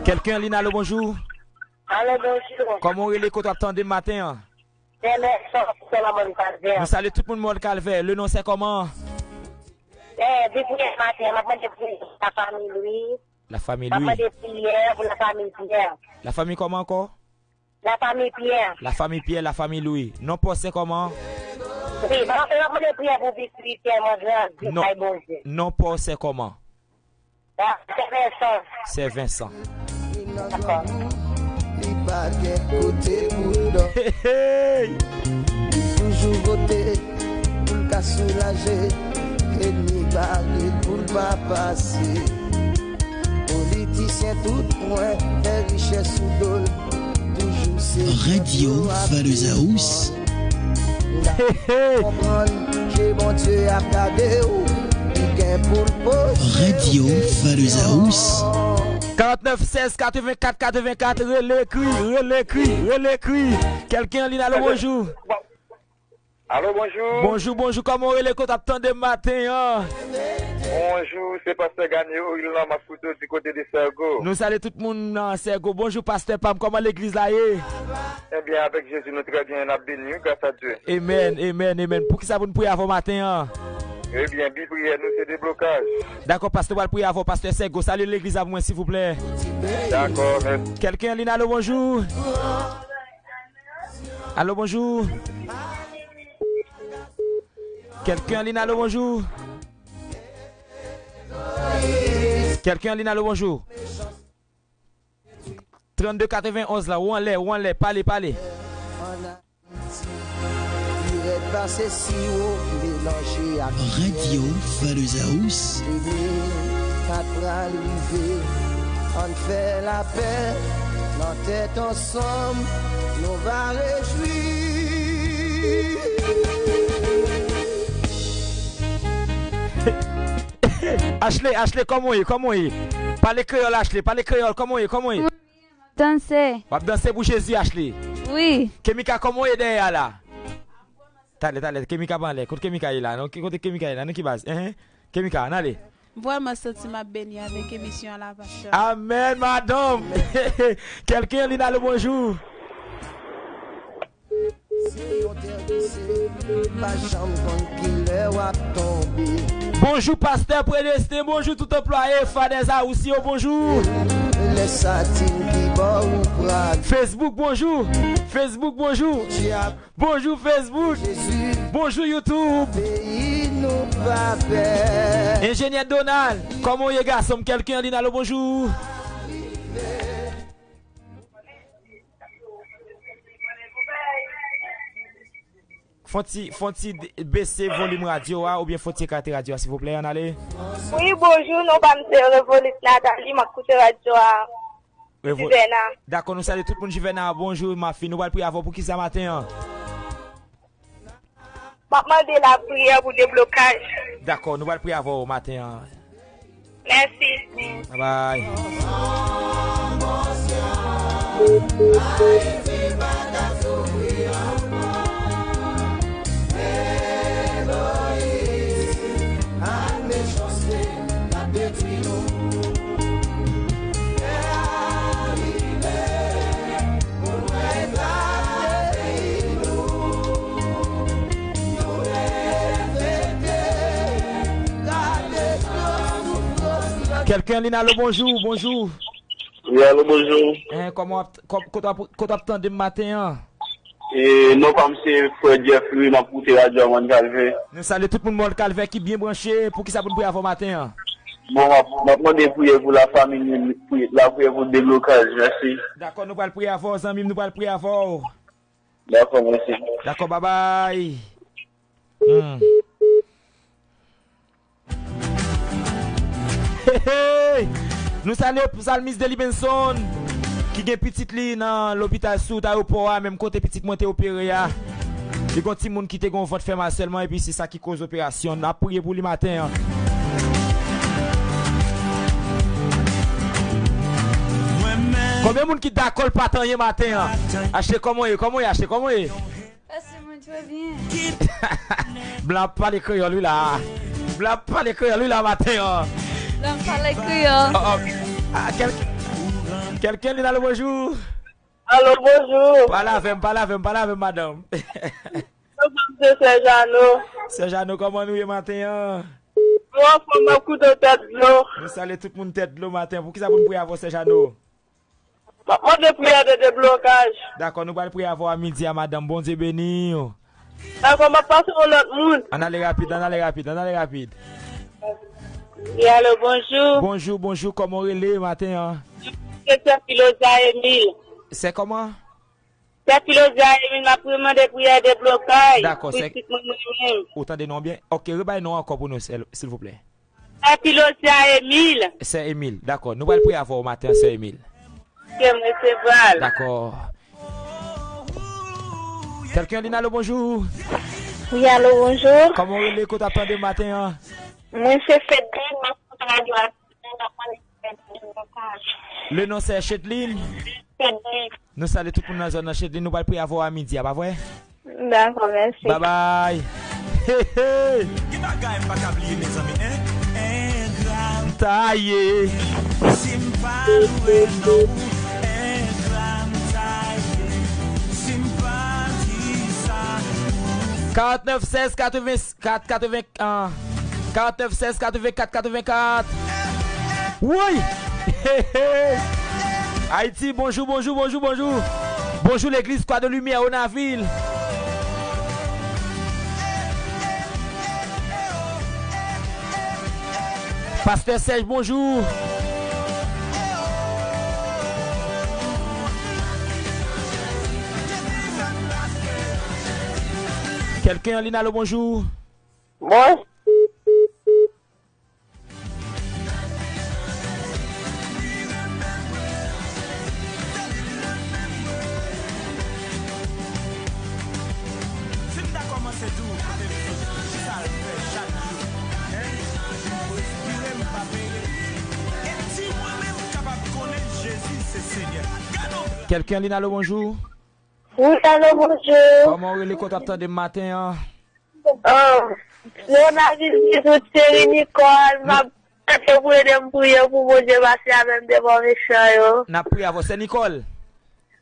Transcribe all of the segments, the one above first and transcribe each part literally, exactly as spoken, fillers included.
Kèlken an liy la, alo, bonjou. Alo, bonjou. Kòman w rele, kote w ap tande m maten an? Sè Mèson, sè Lanmòn Kalvè. Nou salye tout moun Mòn Kalvè. Le non sè kòman? Eh, depi yè maten, m ap mande pou lafanmi Lwi. Lafanmi Lwi. M ap mande priyè pou lafanmi Pyè. Lafanmi kòman ankò? Lafanmi Pyè. Lafanmi Pyè, lafanmi Lwi. Non pa w sè kòman? Wi, m ap, m ap mande priyè pou pitit Pyè mwen grandi kay Bondye. Non pa w sè kòman? Ah, sè Vensan. Sè Vensan. Dakò. Li pa gen kote pou l dòmi. Hey, hey. Li toujou vote pou l ka soulaje ènmi bare l pou l pa pase. Politisyen tout pwen fè richès sou do l. Toujou se Radio Father's House. Hey, hey. Konprann ke Bondye ap gade w, li gen pou l poze w kesyon. Radio Father's House. Karantnèf sèz katrevenkat katrevenkat, rele, ekri, rele, ekri, rele, ekri. Kèlken an liy la, alo, bonjou. Alo, bonjou. Bonjou, bonjou, kòman w rele, kote w ap tande m maten an? Bonjou, se pastè Gany Oril la, m ap koute w di kote de Sègo. Nou salye tout moun nan Sègo. Bonjou, pastè pa m, kòman legliz la ye? Ebyen, avèk Jezi, nou trè byen, n ap beni, wi, gras a Dye. Amen, amen, amen. Poukisa pou n priye avè w maten an? Ebyen, bi priyè nou, se deblokaj. Dakò, pastè, w al priye avè w, pastè Sègo. Salye legliz la pou mwen, silvouplè. Dakò, mèsi. Kèlken an liy la, alo, bonjou. Alo, bonjou. Kèlken an liy la, alo, bonjou. Kèlken an liy la, alo, bonjou. Trannde katrevenonz la, ou anlè, ou anlè, pale, pale. Li rèd pase siwo melanje ak Radio Father's House. Demi kat pral rive, ann fè lapè nan tèt ansanm, nou va rejwi. Ashley, Ashley, kòman w ye? Kòman w ye? Pale kreyòl, Ashley, pale kreyòl, kòman w ye? Kòman w ye? Danse. W ap danse pou Jezi, Ashley? Wi. Kemika, kòman w ye dèyè a la? Talè, talè, Kemika pa anlè. Kote Kemika ye la? Non, kote Kemika ye la? Nan ki baz? Enhen. Kemika, ann ale. Vrèman santi m ap beni avèk emisyon an la, pastè. Amèn, madanm. Kèlken an liy la, alo, bonjou. Se yon tè glise, pa janm konn kilè w ap tonbe. Bonjou, pastè Predesten, bonjou tout anplwaye Father's House yo, bonjou. Lè satin ki bò ou pral. Facebook, bonjou. Facebook, bonjou. Bonjou, Facebook. Jezi. Bonjou, YouTube. Peyi nou pa pè. Enjenyè Donald, kòman w ye, gason m? Kèlken an liy la, alo, bonjou. Fon ti, fon ti de-, bese volim radyo a, oubyen fon ti ekate radyo a, silvouplè, ann ale. Wi, bonjou, non pa m se Revolis Nathalie, m ap koute radyo a. Revo-, Juvena. Dakò, nou salye tout moun Juvena, bonjou, mafi, nou pral priye avè w pou kisa maten an? M ap mande lapriyè pou deblokaj. Dakò, nou pral priye avè w maten an. Mèsi. Bye bye. Kèlken an liy la, alo, bonjou, bonjou. Wi, alo, bonjou. Eh, kòman w ap, kò-, kote w ap, kote w ap tande m maten an? E, non pa m se frè Jeffrey, m ap koute radyo a Mòn Kalvè. Nou salye tout moun Mòn Kalvè ki byen branche. Poukisa pou n priye avè w maten an? Bon, m ap, m ap mande priyè pou lafanmi m, pri-, lapriyè pou deblokaj. Mèsi. Dakò, nou pral priye avè w, zanmi m, nou pral priye avè w. Dakò, mèsi. Dakò, babay. Hmm. Hey, hey! Nou salye psalmist Delibenson ki gen pitit li nan lopital sou wout ayewopò a, menm kote pitit mwen te opere a. Li gon timoun ki te gon vant fè mal sèlman, epi se sa ki koz operasyon. N ap priye pou li maten an. Konbyen moun ki dakò l pa t anyen maten an? Achte, kòman w ye? Kòman w ye, Achte? Kòman w ye? Mèsi, mwen trè byen. Blan ap pale kreyòl, wi, la. Blan ap pale kreyòl, wi, la, maten an. Blan ap pale kreyòl. Oh, oh. Ah, kèl-, Kèlken li, alo, bonjou. Alo, bonjou. Pale avè m, pale avè m, pale avè m, madanm. Yo, se Sè Jano. Sè Jano, kòman nou ye maten an? Mwen anfòm, m ap koute w tèt dlo. Nou salye tout moun tèt dlo maten an. Poukisa pou n priye avè w, Sè Jano? M ap mande priyè de deblokaj. Dakò, nou pral priye avè w a midi a, madanm. Bondye beni w. Dakò, m ap pase yon lòt moun. Ann ale rapid, ann ale rapid, ann ale rapid. Wi, alo, bonjou. Bonjou, bonjou, kòman w rele maten an? Se Sè Filozya Emil. Sè kòman? Sè Filozya Emil, m ap mande priyè deblokaj. Dakò, pou sè pitit mwen, mwen menm. Ou tande non byen? Ok, rebay non ankò pou nou, sè, silvouplè. Sè Filozya Emil. Sè Emil, dakò. Nou pral priye avè w maten an, Sè Emil. Ok, m resevwa l. Dakò. Kèlken an lin, alo, bonjou. Wi, alo, bonjou. Kòman w rele, kote w ap tande maten an? Mwen se Fedlin, mwen koute radyo a. Le non se Chedlin. Chedlin. Nou salye tout moun nan zòn nan Chedlin. Nou pral priye avè w a midi a, pa vre? Dakò, mèsi. Babay. Hey, hey. Gen bagay m pa ka bliye, mezanmi, en. Engra m ta ye. Si m pa lwe non ou, engra m ta ye. Si m pa di sa. Karant nèf sèz katreven kat katreven, ah, karant nèf sèz katreven kat katreven kat. Woy! Ayiti, bonjou, bonjou, bonjou, bonjou. Bonjou, legliz Kwa de Limyè, Onavil. Pastè Sèj, bonjou. Kèlken an lin, alo, bonjou. Mwen. Si m ta kòmanse di w kote m soti, ki sa l fè chak jou, en, respire m pa peye. E si mwen menm m kapab konnen Jezi se Senyè. Gade yon gran. Kèlken an lin, alo, bonjou. Wi, alo, bonjou. Kòman w rele, kote w ap tande m maten an? Oh, Leonaville Bizout, Seri Nicole, m ap tande pou ede m priye pou Bondye pase avè m devan mechan yo. N ap priye avè w, Sè Nicole.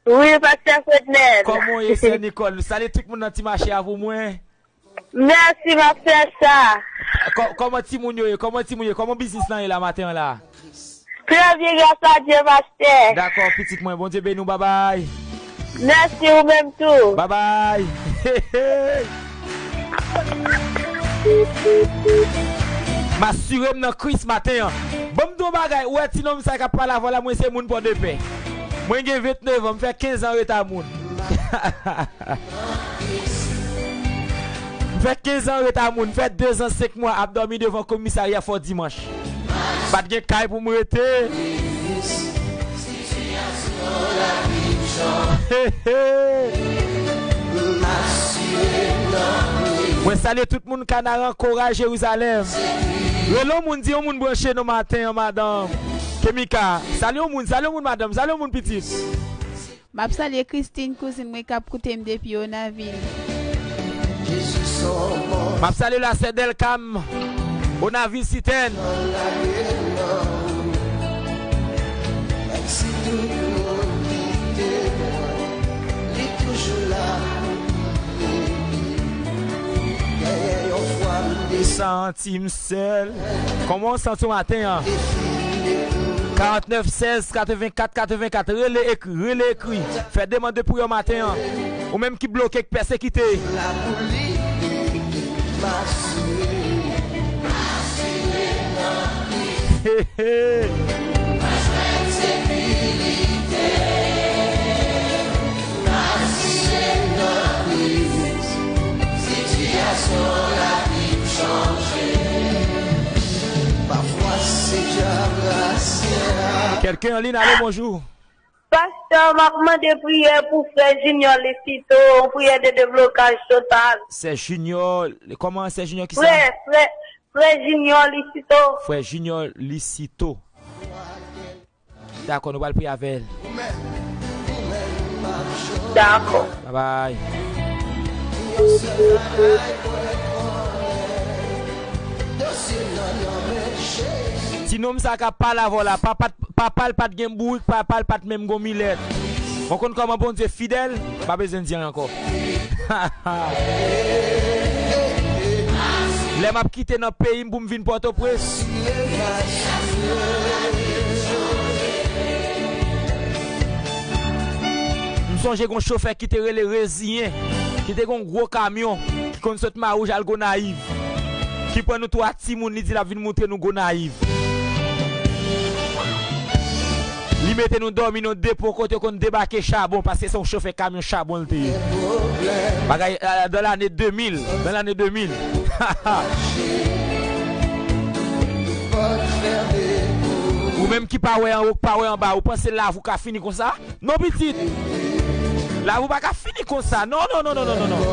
Wi, Pastè Frednel. Kòman w ye, Sè Nicole? Salye tout moun nan Ti Mache a pou mwen. Mèsi, m ap fè sa. Kò-, kòman timoun yo ye? Kòman timoun yo ye? Kòman biznis lan ye la maten an la? Trè byen, gras a Dye, pastè. Dakò, pitit mwen. Bondye beni w, babay. Mèsi, ou menm tou. Babay. M asire m nan Kris maten an. Ban m di w yon bagay, ou wè ti nonm sa k ap pale avè w la, mwen se moun Pòdepè. Mwen gen vennèf an, m fè kenz an reta moun. M fè kenz an reta moun, m fè dezan senk mwa ap dòmi devan komisarya Fò Dimanch. Pa t gen kay pou m rete. He, he. Mwen salye tout moun Kanaran, Koray, Jerizalèm. Rele yon moun, di yon moun branche nou maten an, madanm. Kemika, salye yon moun, salye yon moun, madanm, salye yon moun, pitit. M ap salye Christine, kouzin mwen k ap koute m depi Onavil. M ap salye la sè Delcam, Onavil Sitèn. Santi m sèl. Kòman w santi w maten an? Karant nèf sèz katreven kat katreven kat. Rele, ekri, rele, ekri. Fè demann de priyè maten an. Ou menm ki bloke, ki pèsekite. He, he. Kèlken an lin, alo, bonjou. Pastè, m ap mande priyè pou frè Junior Licito, yon priyè de deblokaj total. Sè Junior, kòman sè Junior kisa? Frè, frè, frè Junior Licito. Frè Junior Licito. Dakò, nou pral priye avè l. Dakò. Babay. Ti nonm sa k ap pale avè w la, papa t, Papa l pa t gen bourik, papa l pa t menm gon milèt. Ou konn kòman Bondye fidèl? M pa bezwen di anyen ankò. Lè m ap kite nan peyi m pou m vin Pòtoprens, m sonje gon chofè ki te rele Reziyen, ki te gon gwo kamyon, ki konn sot Mawouj al Gonayiv, ki pran nou twa timoun, li di l ap vin moutre nou Gonayiv. Li mete nou dòmi nan depo kote yo konn debake chabon, paske se yon chofè kamyon chabon li te ye. Bagay, euh, dans l'année deux mille, dans l'année deux mille. Ou menm ki pa wè anwo, ki pa wè anba, ou panse lavi w ka fini konsa? Non, pitit. Lavi w pa ka fini konsa. Non, non, non, non, non, non, non.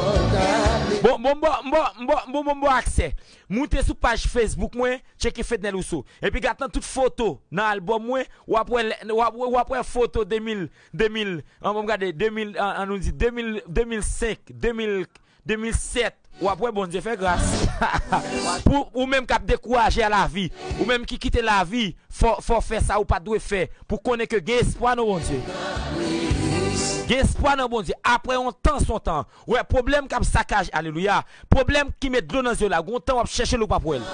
Bon, bon, bon, bon, bon, bon, bon, bon, aksè. Moute sou paj Facebook mwen, tcheke Fednel Rousseau. Epi gad nan tout foto nan albòm mwen, w ap wè, w ap, w ap wè foto de mil, de mil, an, bon, gade, de mil, an, an nou di de mil, de mil senk, de mil, de mil sèt, w ap wè Bondye fè gras. Pou ou menm k ap dekouraje a lavi, ou menm ki kite lavi, fò, fò fè sa ou pa t dwe fè, pou konnen ke gen espwa nan Bondye. Gen espwa nan Bondye. Apre yon tan, s on tan. Wè, pwoblèm k ap sakaje, alelouya. Pwoblèm ki met dlo nan zye w la, gon tan w ap chèche l, ou p ap wè l.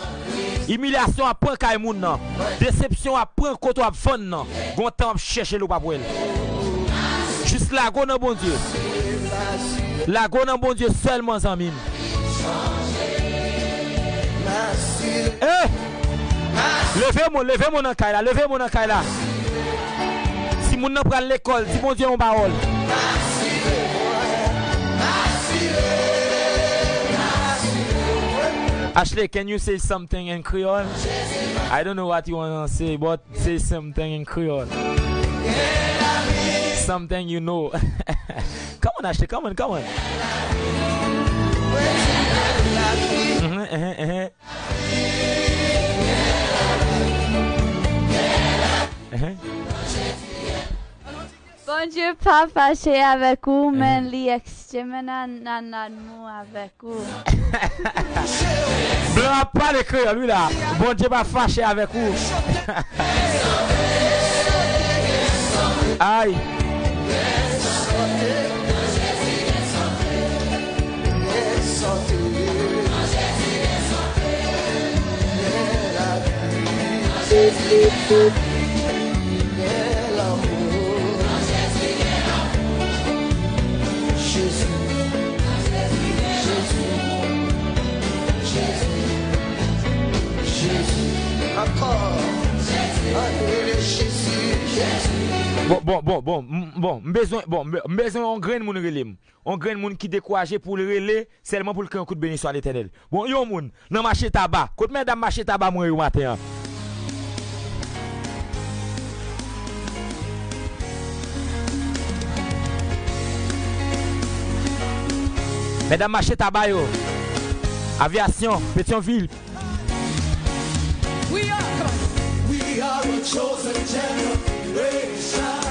Imilyasyon ap pran kay moun nan. Desepsyon ap pran kote w ap vann nan. Gon tan w ap chèche l, ou p ap wè l. Jis lage w nan Bondye. Lage w nan Bondye sèlman, zanmi m. Eh! Leve mwen, leve mwen nan kay la, leve mwen nan kay la. Timoun nan pral lekòl, di Bondye yon pawòl. Ashley, can you say something in Creole? I don't know what you wanna say, but say something in Creole. Something you know. Come on, Ashley, come on, come on. Mhm, mhm, mhm. Ehe. Bondye pa fache avèk ou, men li extremely nan, nan, nan mou avèk ou. Blan ap pale kreyòl, wi la. Bondye pa fache avèk ou. Ay. Jezi, Jezi, Jezi, Jezi. Ankò. Ann rele Jezi, Jezi. Bon, bon, bon, bon, m, bon, m bezwen, bon, m, m bezwen yon grenn moun rele m. Yon grenn moun ki dekouraje pou l rele sèlman pou l kreye yon kout beniswa Letènèl. Bon, yon moun nan mache taba. Kot medam mache taba mwen yo maten an? Medam mache taba yo. Avyasyon, Petyonvil. We are, come on. We are a chosen generation.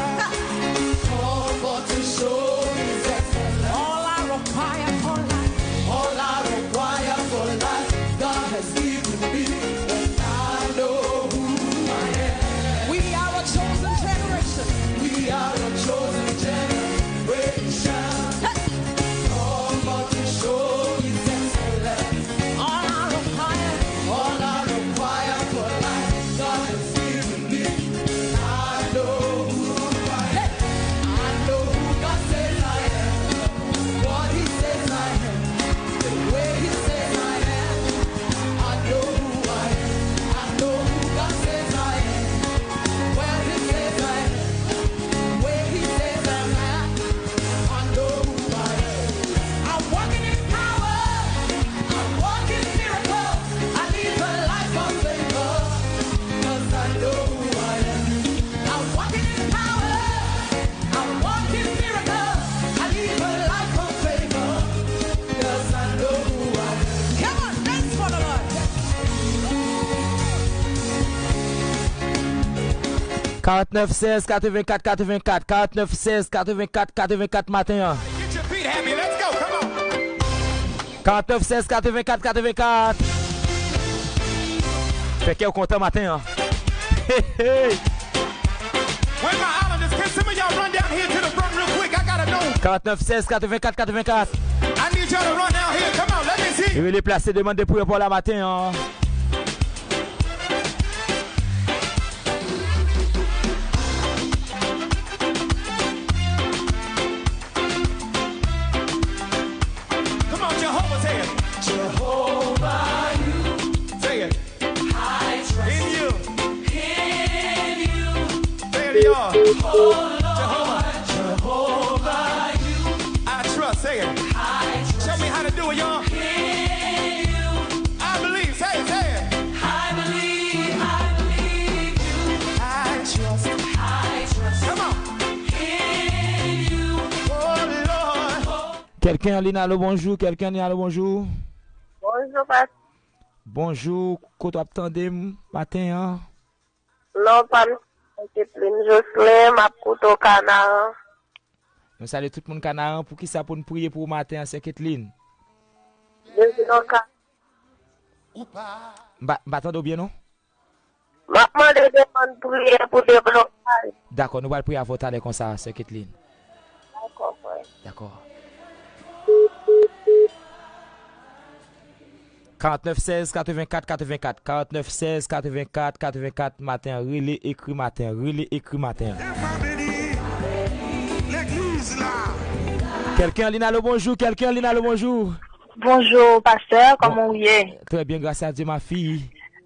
Called for to show His excellence. All I require for life. All I require for life. God has given me. And I know who I am. We are a chosen generation. We are a chosen generation. Called for to show His excellence. All I require, all I require for life, God has given me. I know who I am. I know who God says I am. What He says I am. The way He says I am. I know who I am. I know who God says I am. Where He says I am. Where He says I'm at. I know who I am. I'm walking in power. I'm walking miracles. I live a life of favor. 'Cause I know who I am. I'm walking in power. I'm walking miracles. I live a life of favor. 'Cause I know who I am. Come on, dance for the Lord. Karantnèf sèz katrevenkat katrevenkat, karantnèf sèz katrevenkat katrevenkat maten an. Get your feet happy, let's go, come on. Karantnèf sèz katrevenkat katrevenkat. Fè kè w kontan maten an. Hey, hey. Where my islanders? Can some of y'all run down here to the front real quick? I gotta know. Karantnèf sèz katrevenkat katrevenkat. I need y'all to run down here. Come on, let me see. Rele plase, demande priyè pou la maten an. Come on, Jehovah, say it. Jehovah, you. Say it. I trust in you. In you. Say it, y'all. Oh, Lord. Jehovah. Jehovah, you. I trust. Say it. I trust. Show me how to do it, y'all. In you. I believe. Say it, say it. I believe, I believe you. I trust. I trust. Come on. In you. Oh, Lord. Kèlken an liy la, alo, bonjou. Kèlken an liy la, alo, bonjou. Bonjou, pastè. Bonjou, kote w ap tande m maten an? Non pa m, Ketlin Jocelyn, m ap koute w Kanaran. Nou salye tout moun Kanaran. Poukisa pou n priye pou ou maten an, sè Ketlin? Depi nan ka. M pa, m pa tande w byen, non? M ap mande demann priyè pou deblokaj. Dakò, nou pral priye avè w talè konsa, sè Ketlin. Dakò, frè. Dakò. Karantnèf sèz katrevenkat katrevenkat, karantnèf sèz katrevenkat katrevenkat, maten an, rele, ekri maten an, rele, ekri maten an. Kèlken an liy la, alo, bonjou, kèlken an liy la, alo, bonjou. Bonjou, pastè, kòman w ye? Trè byen, gras a Dye, ma fille.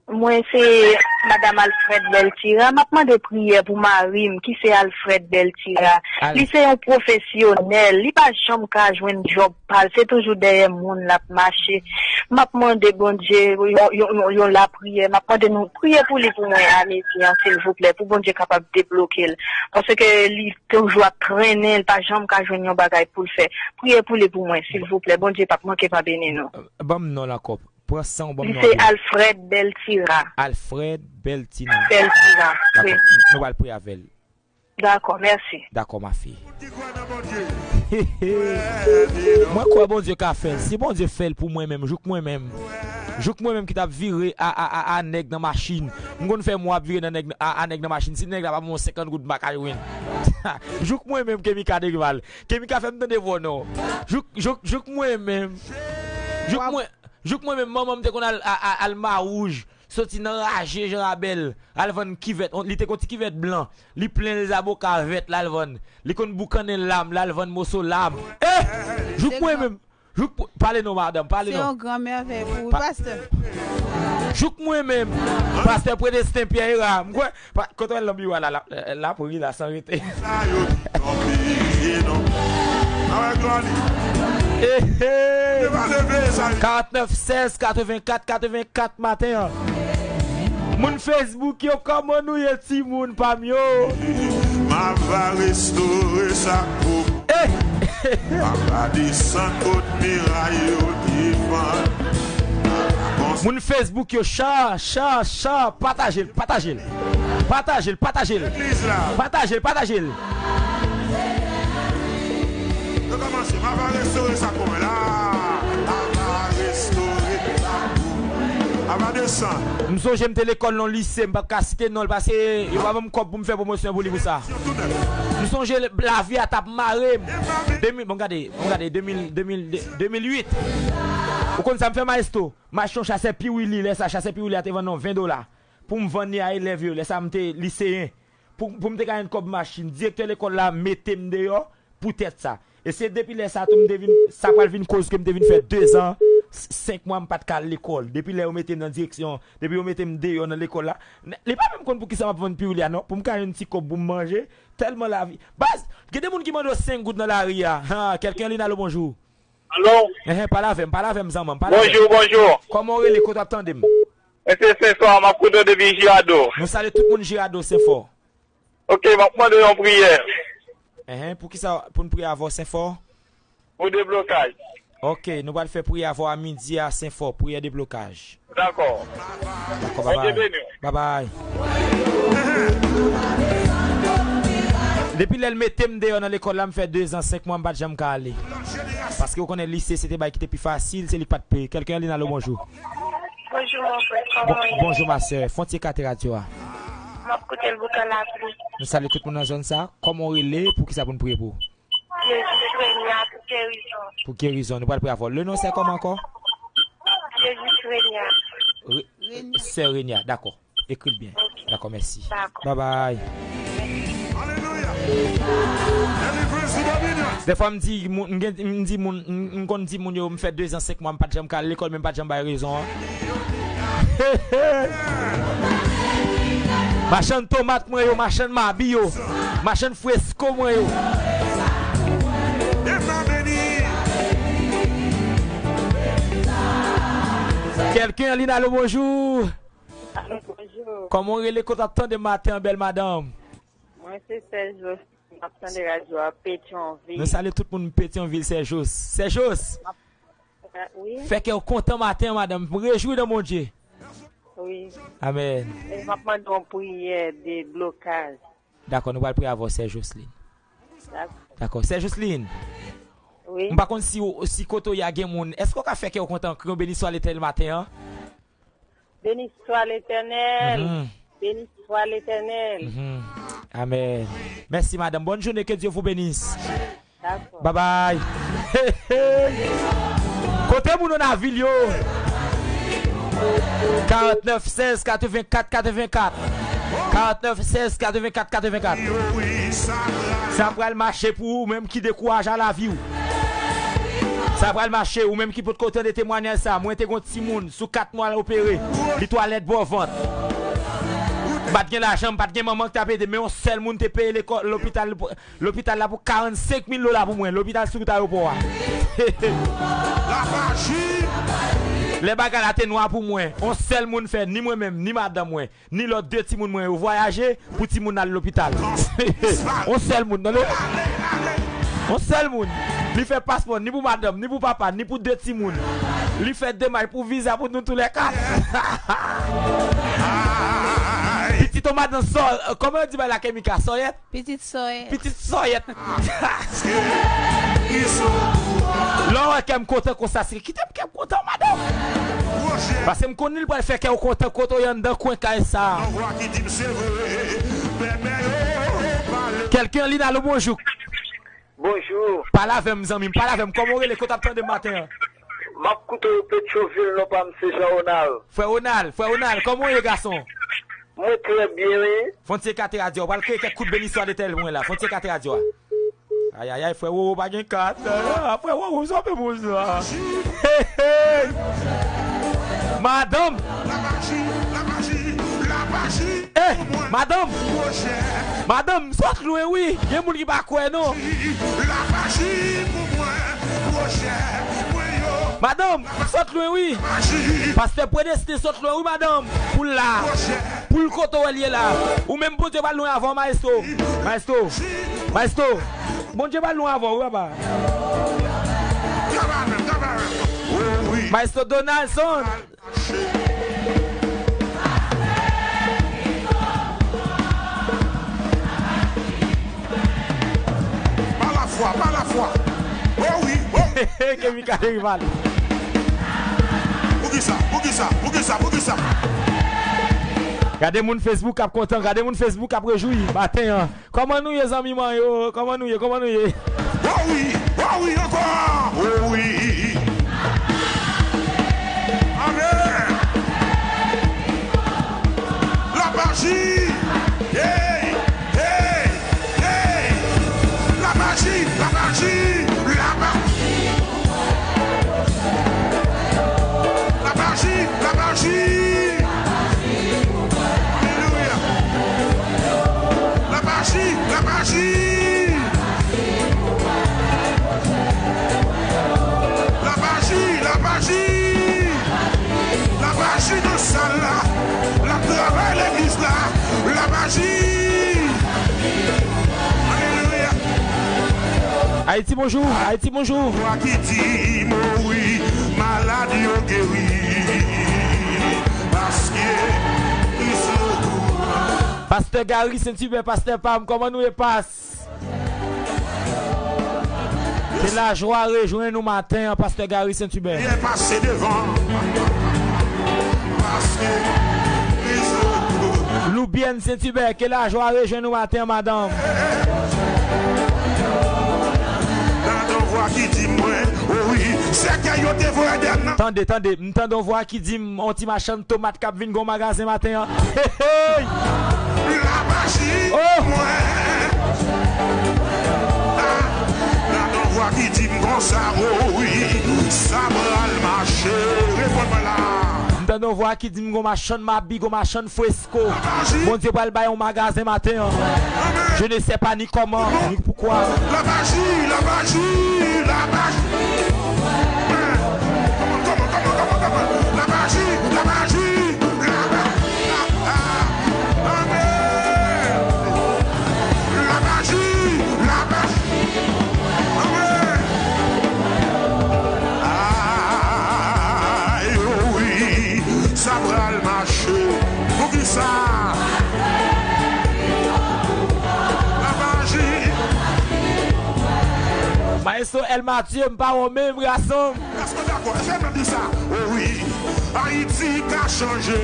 Mwen se Madam Alfred Beltira. M ap mande priyè pou mari m ki se Alfred Beltira. Al- Li se yon pwofesyonèl. Li pa janm ka jwenn djòb pa l. Se toujou dèyè moun l ap mache. M ap mande Bondye yon, yon, yon, yon lapriyè. M ap mande nou priye pou li pou mwen a midi an, silvouplè, pou Bondye kapab debloke l. Paske li toujou ap trennen, li pa janm ka jwenn yon bagay pou l fè. Priye pou li pou mwen, silvouplè. Bondye p ap manke pa beni nou. Ban m non l ankò. Pran san w ban m non. Li se Alfred Beltira. Alfred Beltina. Beltira, wi. Dakò. Nou pral priye avè l. Dakò, mèsi. Dakò, ma fille. Mwen kwè Bondye ka fè l. Si Bondye fè l pou mwen menm, jouk mwen menm. Jouk mwen menm ki t ap vire a, a, a, a nèg nan machin. M konn fè mwa ap vire nan nèg, a, a nèg nan machin. Si nèg la pa ban mwen senkant goud, m pa ka jwenn. Jouk mwen menm, Kemika Derival. Kemika fè m tande vwa w non. Jouk, jouk, jouk mwen menm. Jouk mwen. Jouk mwen menm, manman m te konn al, a, a, al Mawouj, soti nan raje Jan Rabèl, al vann kivèt, li te gon ti kivèt blan, li plen zaboka vèt, l al vann, li konn boukannen lam, l al vann moso lam. Eh! Jouk mwen menm, jouk, pale non, madanm, pale non. Se yon gran mèvèy pou ou, pastè. Jouk mwen menm, pastè Predesten Pyè Era, m kwè, Pa, kote w al nan biwo a la, la, la pri la san rete. Sa yo di tonbe, non. Awe glwa li. Ehe. Yo pa leve sa yo. Karantnèf sèz katrevenkat katrevenkat maten an. Moun Facebook yo, kòman nou ye, timoun pa m yo? M ap va restore sa k pou. Eh! M ap va desann kot miray yo defann. Moun Facebook yo, cha, cha, cha, pataje l, pataje l. Pataje l, pataje l. Legliz la. Pataje l, pataje l. Yo kòmanse, m ava restore sa pou mwen la. M ava restore sa pou mwen. Ava desann. M sonje m te lekòl nan lise, m p ap ka site non l paske yo pa ban m kòb pou m fè pwomosyon pou li pou sa. M sonje lavi a t ap mare m. De mil, bon, gade, bon, gade, de mil, de mil, de mil uit. Ou konn sa m fè, maestro? M achte yon chasè Piwili, lè sa chasè Piwili a te vann nan ven dola. Pou m vann li a elèv yo, lè sa m te liseyen. Pou, pou m te ka jwenn kòb machin, direktè lekòl la mete m deyò poutèt sa. E se depi lè sa tou m te vin, sa pral vin koz ke m te vin fè dezan, s-, senk mwa m pa t ka al lekòl. Depi lè yo mete m nan direksyon, depi yo mete m deyò nan lekòl la, n-, li pa menm konn poukisa m ap vann piwili a non, pou m ka jwenn ti kòb pou m manje, tèlman lavi. Baz, gen de moun ki mande w senk goud nan lari a. Ha, kèlken li n alo bonjou. Alo? Enhen, pale avè m, pale avè m, zanmanm, pale avè m. Bonjou, bonjou. Kòman w rele, kote w ap tande m? Mwen se Senfò, m ap koute w depi Jirado. Nou salye tout moun Jirado, Senfò. Ok, m ap mande yon priyè. Enhen, pou kisa, pou n priye avè w, Senfò? Pou deblokaj. Ok, nou pral fè priyè avè w a midi a, Senfò, priyè deblokaj. Dakò. Dakò, babay. Bondye beni w. Babay. Depi lè l mete m deyò nan lekòl la, m fè dezan, senk mwa, m pa t janm ka ale. Paske ou konnen lise, se te bagay ki te pi fasil, se li k pa t peye. Kèlken li n alo bonjou. Bonjou, mon frè. Kòman w ye? Bonjou, ma sè. Fon ti ekate radyo a. M ap koute l boukan lapli. Nou salye tout moun nan zòn sa. Kòman w rele? Poukisa pou n priye pou ou? Jezi Renya pou gerizon. Pou gerizon. Nou pral priye avè w. Le non sè kòman ankò? Jezi Renya. Re- Sè Renya. Dakò. Ekri l byen. Dakò, mèsi. Dakò. Babay. Alelouya. Deliverance to Dominion. Dèfwa m di moun, m gen, m di moun, m, m konn di moun yo, m fè dezan, senk mwa, m pa t janm ka al lekòl, men m pa t janm bay rezon an. Machann tomat mwen yo, machann mabi yo, machann fresko mwen yo. Kèlken an li n alo bonjou. Alo, bonjou. Kòman w rele, kote w ap tande maten an, bèl madanm? Mwen se Sè Jos, m ap tande radyo a Petyonvil. Nou salye tout moun Petyonvil, Sè Jos. Sè Jos, wi. Fè kè w kontan maten an, madanm. Rejwi nan Bondye. Wi. Amèn. E m ap mande yon priyè de blokaj. Dakò, nou pral priye avè w, Sè Joslin. Dakò. Dakò. Sè Joslin, wi. M pa konn si, w- si kote w ye a gen moun. Èske w ka fè kè w kontan, kriye yon beni swa Letènèl maten an? Béni soit l'Éternel. Mhm. Béni soit l'Éternel. Mhm. Amèn. Mèsi, madanm. Bonne journée, que Dieu vous bénisse. Dakò. Bye bye. Kote moun nan vil yo? Karantnèf sèz katrevenkat katrevenkat. Karantnèf sèz katrevenkat katrevenkat. Sa pral mache pou ou menm ki dekouraje a lavi w. Sa pral mache, ou menm ki potko tande temwanyaj sa. Mwen te gon timoun sou kat mwa l opere. Li twalèt bò vant. M pa t gen lajan, m pa t gen manman ki t ap ede, men yon sèl moun te peye lekòl, lopital, lopital la pou karannsenk mil dola pou mwen. Lopital sou wout ayewopò a. Lè bagay la te nwa pou mwen, yon sèl moun fè, ni mwen menm, ni madanm mwen, ni lòt de timoun mwen yo vwayaje pou timoun al lopital. Yon sèl moun, tande? Yon sèl moun. Li fè paspò, ni pou madanm, ni pou papa, ni pou de timoun. Li fè demach pou viza pou nou toulèkat. Pitit yon madanm sò, kòman yo di bay la Kemika? Sòyèt? Pitit sòyèt. Pitit sòyèt. Lè w wè kè m kontan konsa, se kite m kè m kontan, madanm. Paske m konnen li pral fè kè w kontan kote w ye anndan kwen kay sa. Kèlken an li n alo bonjou. Bonjou. Pale avè m, zanmi m, pale avè m. Kòman w rele? Kote w ap tande m maten an? M ap koute w Petyonvil, non pa m se Jean Ronald. Frè Ronald, frè Ronald, kòman w ye, gason? Mwen trè byen, wi. Fon ti ekate radyo a, w pral kreye kèk kout beni swa Letènèl pou mwen la. Fon ti ekate radyo a. Ayayay, frè Roro pa gen kat. Ah, frè Roro, sa w fè pou sa? Hey, hey. Madanm! Eh, madanm! Madanm, m sot lwen, wi. Gen moun ki pa kwè, non. Madanm, m sot lwen, wi. Pastè Predestine sot lwen, wi, madanm. Pou l la. Pou l kote w wè l ye la. Ou menm, Bondye pral lwen avè w, maestro. Maestro. Maestro. Bondye pral lwen avè w, wi, papa. Maestro Donaldson. Pa lafwa, pa lafwa. Oh wi, oh. Kemika te rive ale. Poukisa, poukisa, poukisa, poukisa? Gade moun Facebook k ap kontan, gade moun Facebook k ap rejwi maten an. Kòman nou ye, zanmi mwen yo? Kòman nou ye? Kòman nou ye? Oh wi, oh wi, ankò. Oh wi. Amèn. Lapaji. Hey, hey, hey. Lapaji, lapaji, lapaji. Lapaji, lapaji. Alelouya. Lapaji, lapaji. Lapaji, lapaji. Lapaji nan sal la. L ap travay legliz la. Lapaji. Alelouya. Ayiti, bonjou. Ayiti, bonjou. Vwa ki di mouri, malad yo geri. Paske Kris retourne. Pastè Gary Saint-Hubert, pastè pa m, kòman nou ye, pas? Se lajwa rejwenn nou maten an, pastè Gary Saint-Hubert. Pase devan. Paske Kris retourne. Bien, Sentibè, ke lajwa rejwenn ou maten an, madanm. Tande yon vwa ki di mwen, o wi, sèkèy yo te voye dèyè m nan. Tande, tande, m tande yon vwa ki di m, on ti machann tomat k ap vin gon magazen maten an. Hey, hey! Lavaji, oh! Mwen. Ah, tande yon vwa ki di m konsa, o wi, sa pral mache. Reponn mwen la. M tande yon vwa ki di m gon machann mabi, gon machann fwesko. Bondye pral bay yon magazen maten an. Je ne sais pas ni comment, ni pourquoi. Lavaji, lavaji, lavaji. Kòman, kòman, kòman, kòman, kòman? Lavaji, lavaji, lavaji. Amen. Lavaji, lavaji. Amen. Ay, wi, sa pral mache. Poukisa? Maestro El Mathieu, m pa wè w menm, gason. Èske w dakò? Èske m di sa? O wi, Ayiti ka chanje.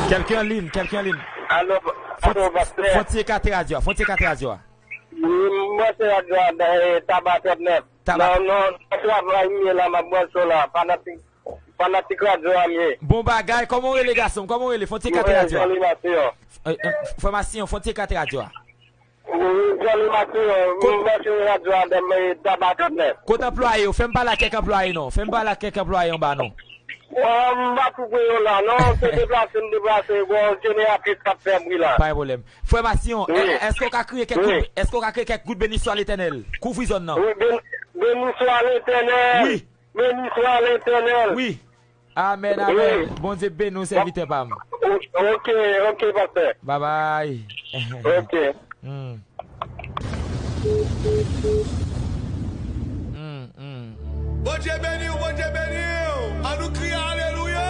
Kèlken an liy, kèlken an liy. Alo, alo, pastè. Fon ti ekate radyo a, fon ti ekate radyo a. Mwen se radyo a, eh, Taba trannèf. Taba. Non, non, nan travay m ye la, m ap branche w la. Fanatik, fanatik radyo a m ye. Bon bagay, kòman w rele gason m? Kòman w rele? Fon ti ekate radyo a. Mwen Jean Louis Matyon. Eh, eh, frè Matyon, fon ti ekate radyo a. Mwen Jean Louis Matyon, m branche radyo a nan, eh, Taba trannèf. Kot anplwaye yo? Fè m pale ak kèk anplwaye non. Fè m pale ak kèk anplwaye anba non. Bon, m pa twouve yo la non, se deplase m deplase, gon jeneratris k ap fè bri la. Pa gen pwoblèm. Frè Matyon, è-, èske w ka kriye kèk gout, èske w ka kriye kèk gout beni swa Letènèl? Kouvri zòn nan. Wi, ben-, beni swa Letènèl. Wi. Beni swa Letènèl. Wi. Amèn, amèn. Wi. Bondye beni w, sèvitè pa m. O-, ok, ok, pastè. Bye bye. Ok. Hmm. Hmm, hmm. Bondye beni w, Bondye beni w. An nou kriye alelouya.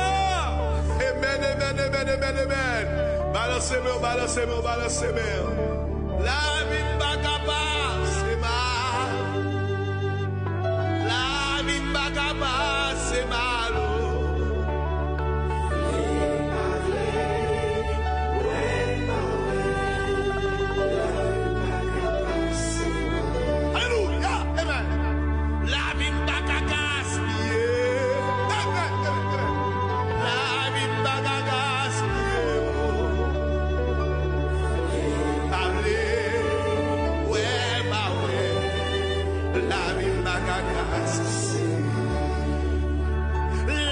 Amen, amen, amen, amen, amen. Balanse men w, balanse men w, balanse men w. Lavi m pa ka pase mal. Lavi m pa ka pase mal, o. Alelouya, amen. Lavi m pa ka gaspiye. Amen, amen, amen. Lavi m pa ka gaspiye, o. Pa vle wè, pa wè. Lavi m pa ka gaspiye.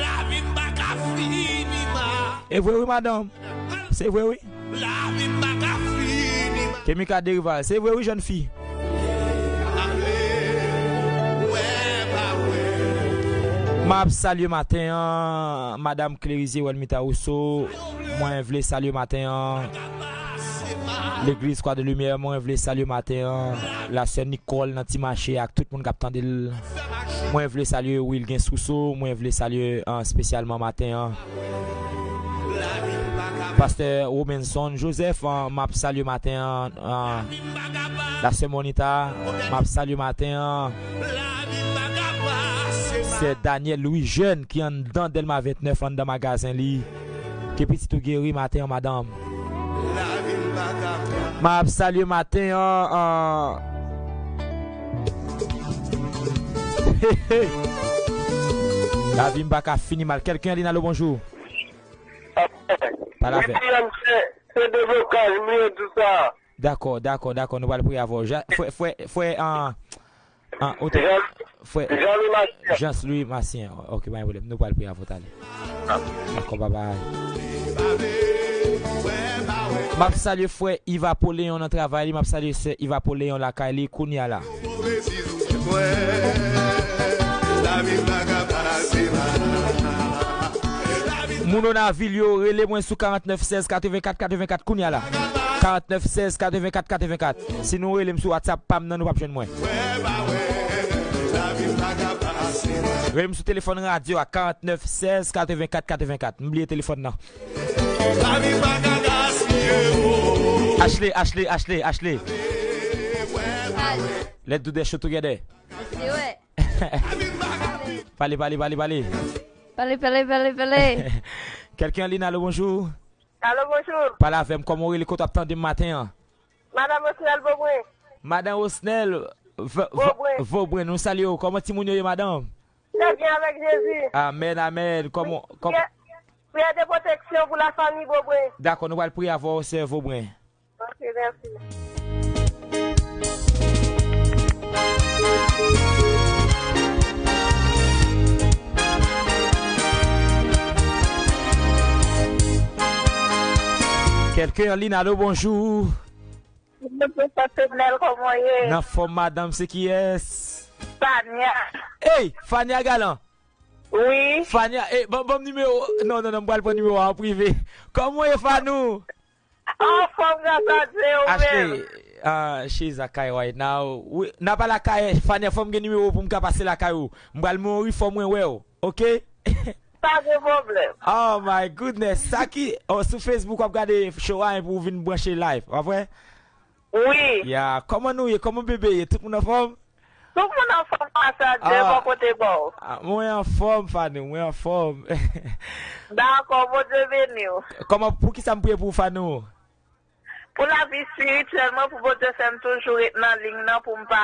Lavi m pa ka fini mal. E vre wi, madanm. Se vre wi. Lavi m pa ka fini mal. Kemika Derival, se vre wi, jèn fi. Pa vle wè, pa wè. M ap salye maten an, Madam Clérisie Welmita Rousseau. Mwen vle salye maten an Legliz Croix de Lumière, mwen vle salye maten an la sè Nicole nan Ti Mache ak tout moun k ap tande l. Mwen vle salye Wilgens Rousseau, mwen vle salye, an, espesyalman maten an Pastè Romenson Joseph, an, m ap salye maten an, an, la sè Monita, m ap salye maten an sè Daniel Louis Jeune ki anndan Dèlma vennèf anndan magazen li. Ke pitit ou geri maten an, madanm. M ap salye maten an, an. Lavi m pa ka fini mal. Kèlken li nan lo bonjou? Pale avè. Wi, se, se deblokaj, m ye di sa. Dakò, dakò, dakò, nou pral priye avè w. Ja-, frè, frè, frè, an, an, ou te, Jean, frè Jean Louis Massien. Jean Louis Massien. Ok, pa gen pwoblèm. Nou pral priye avè w talè. Dakò, babay. M ap salye frè Yves Apollyon nan travay li, m ap salye sè Yves Apollyon lakay li kounye a la. Moun nan vil yo, rele mwen sou karant nèf sèz katrevenkat katrevenkat kounye a la. Karant nèf sèz katrevenkat katrevenkat. Si nou rele m sou WhatsApp pa m nan, nou p ap jwenn mwen. Rele m sou telefòn radyo a, karant nèf sèz katrevenkat katrevenkat. M bliye telefòn nan. Ashley, Ashley, Ashley, Ashley. Let's do the show together. Pale, pale, pale, pale. Pale, pale, pale, pale. Kèlken an liy, alo, bonjou. Alo, bonjou. Pale avè m, kòman w rele, kote w ap tande m maten an? Madan Osnel Bobren. Madan Osnel V-, V-, Bobren. Vobren, nou salye w. Kòman timoun yo ye, madanm? Trè byen avèk Jezi. Amèn, amèn. Kòman, kòm- Priyè, priyè de pwoteksyon pou lafanmi Bobren. Dakò, nou pral priye avè w, sè Vobren. Ok, mèsi. Kèlken an liy, alo, bonjou. Bonjou, Pastè Nèl, kòman w ye? Nan fòm, madanm, se kiyès? Fania. Ey, Fania Galan. Wi. Fania, eh, ban, ban m nimewo. Non, non, non, m pral pran nimewo a an prive. Kòman w ye, Fanou? Anfòm, gras a Dye, ou menm? Ashley, ah, she's a Kay right now. Wi, n ap al lakay Fania, fò m gen nimewo pou m ka pase lakay ou. M pral mouri, fò mwen wè w, oke? Pa gen pwoblèm. Oh my goodness. Sa ki, oh, sou Facebook w ap gade show a epi w vin branche live, pa vre? Wi. Ya, kòman nou ye? Kòman bebe ye? Tout moun anfòm? Tout moun anfòm, gras a Dye, bò kote bò w? Ah, mwen anfòm, Fanou, mwen anfòm. Dakò, Bondye beni w. Kòman, poukisa m priye pou ou, Fanou? Pou lavi espirityèl mwen, pou Bondye fè m toujou ret nan liy nan, pou m pa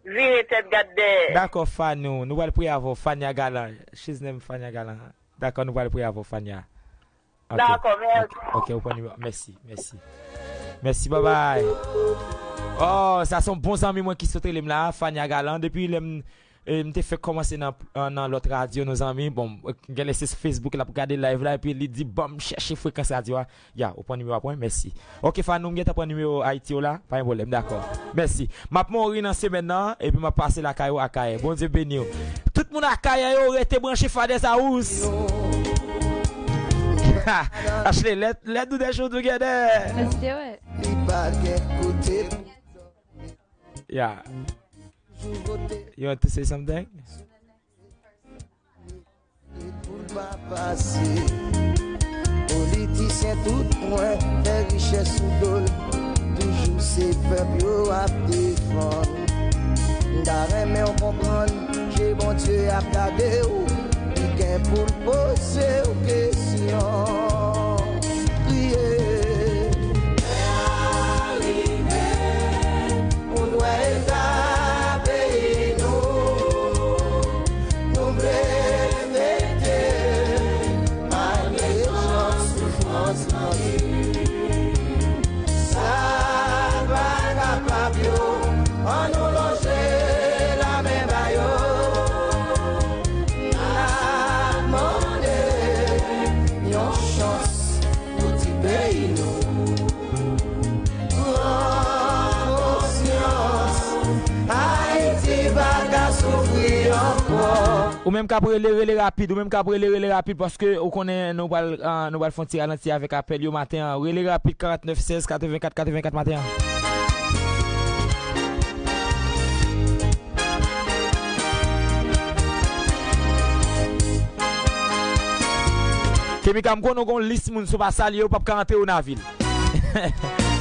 vire tèt gad dèyè. Dakò, Fanou, nou pral priye avè w, Fania Galan. She's name Fania Galan. Dakò, nou pral priye avè w, Fania. Ok. Dakò, mèsi. Ok, ok, ou pran nimewo. Mèsi, mèsi. Mèsi, babay. Oh, sa se yon bon zanmi mwen ki sot rele m la, Fania Galan. Depi lè m, eh, m te fèk kòmanse nan, nan lòt radyo, nou zanmi. Bon, genlè se sou Facebook l ap gade live la, epi li di, "Ban m chèche frekans radyo a." Ya, ou pran nimewo a pou mwen, mèsi. Ok, Fanou, m gentan pran nimewo Ayiti w la, pa gen pwoblèm, dakò. Mèsi. M ap mouri nan semèn nan, epi m ap pase lakay ou Akayè. Bondye beni w. Tout moun Akayè yo, rete branche Father's House. Ashley, let, let do the show together. Let's do it. Li pa gen kote pou Yeah. You want to say something? Pou l pa pase. Politisyen tout pwen fè richès sou do l. Toujou se pèp yo ap defann. M ta renmen w konprann je Bondye ap gade w. Li gen pou l poze w kesyon. Priye. Lè a rive pou n wè eta peyi nou. Nou vle fete malgre jan soufrans lan ye. Sa k pa kapab yo, ann nou lonje lamen ba yo. N ap mande yon chans pou ti peyi nou. Pran konsyans, Ayiti pa ka soufri ankò. Ou menm k ap rele, rele rapid. Ou menm k ap rele, rele rapid, paske ou konnen nou pral, ah, nou pral fè yon ti ralanti avèk apèl yo maten an. Rele rapid, karant nèf sèz katrevenkat katrevenkat maten an. Kemika, m konnen w gen yon lis moun, si w pa salye yo, p ap ka antre yo nan vil.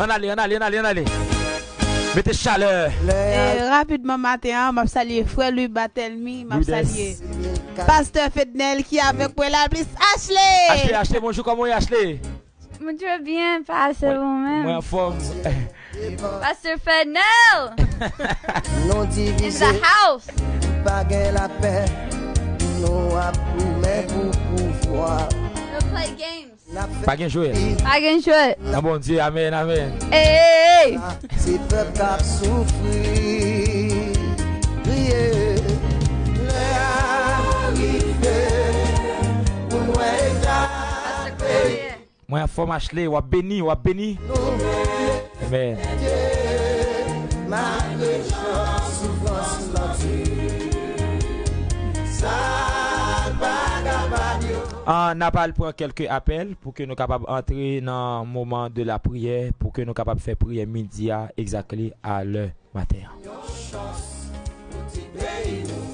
Ann ale, ann ale, ann ale, ann ale. Mete chalè. E, rapidman maten an, m ap salye frè Louis Batelmy, m ap salye Pastè Fednel ki avèk mwen la, plis Ashley. Ashley, Ashley, bonjou, kòman w ye, Ashley? Mwen trè byen, pase ou menm. Mwen anfòm. Pastè Fednel! Nou divize, pa gen lapè. Nou ap goumen pou pouvwa. No play games. Pa gen jwèt. Pa gen jwèt. Nan Bondye, amèn, amèn. Ey! Se pèp k ap soufri. Priye. Lè a rive pou n wè eta peyi. Mwen anfòm, Ashley, w ap beni, w ap beni. Amèn. Malgre jan soufrans lan di, sa pa kapab yo. Ah, n ap al pran kèlke apèl pou ke nou kapab antre nan moman de la priyè, pou ke nou kapab fè priyè midi a, exactly a lè maten an. Yon chans pou ti peyi nou.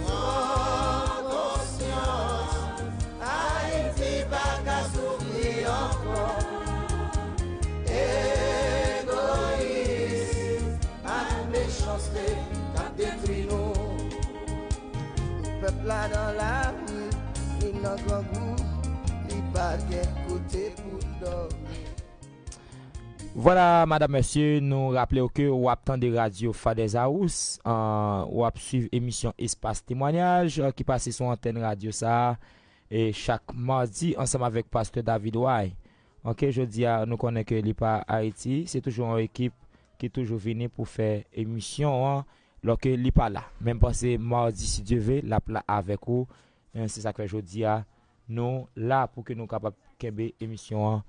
Pran konsyans, Ayiti pa ka soufri ankò. Egoyis ak mechanste k ap detwi nou. Pèp la nan lari, li Nan grangou, li pa gen kote pou l dòmi. Vwala, madanm, mesye, nou raple w ke w ap tande radyo Father's House, an, w ap swiv emisyon Espas Temwanyaj, an, ki pase sou antèn radyo sa a, e chak madi ansanm avèk pastè David Way. Oke, jodi a, nou konnen ke li pa Ayiti, se toujou yon ekip ki toujou vini pou fè emisyon an, lòke li pa la. Men m panse madi, si Dye ve, l ap la avèk ou. E se sa k fè jodi a, nou la pou ke nou kapab kenbe emisyon an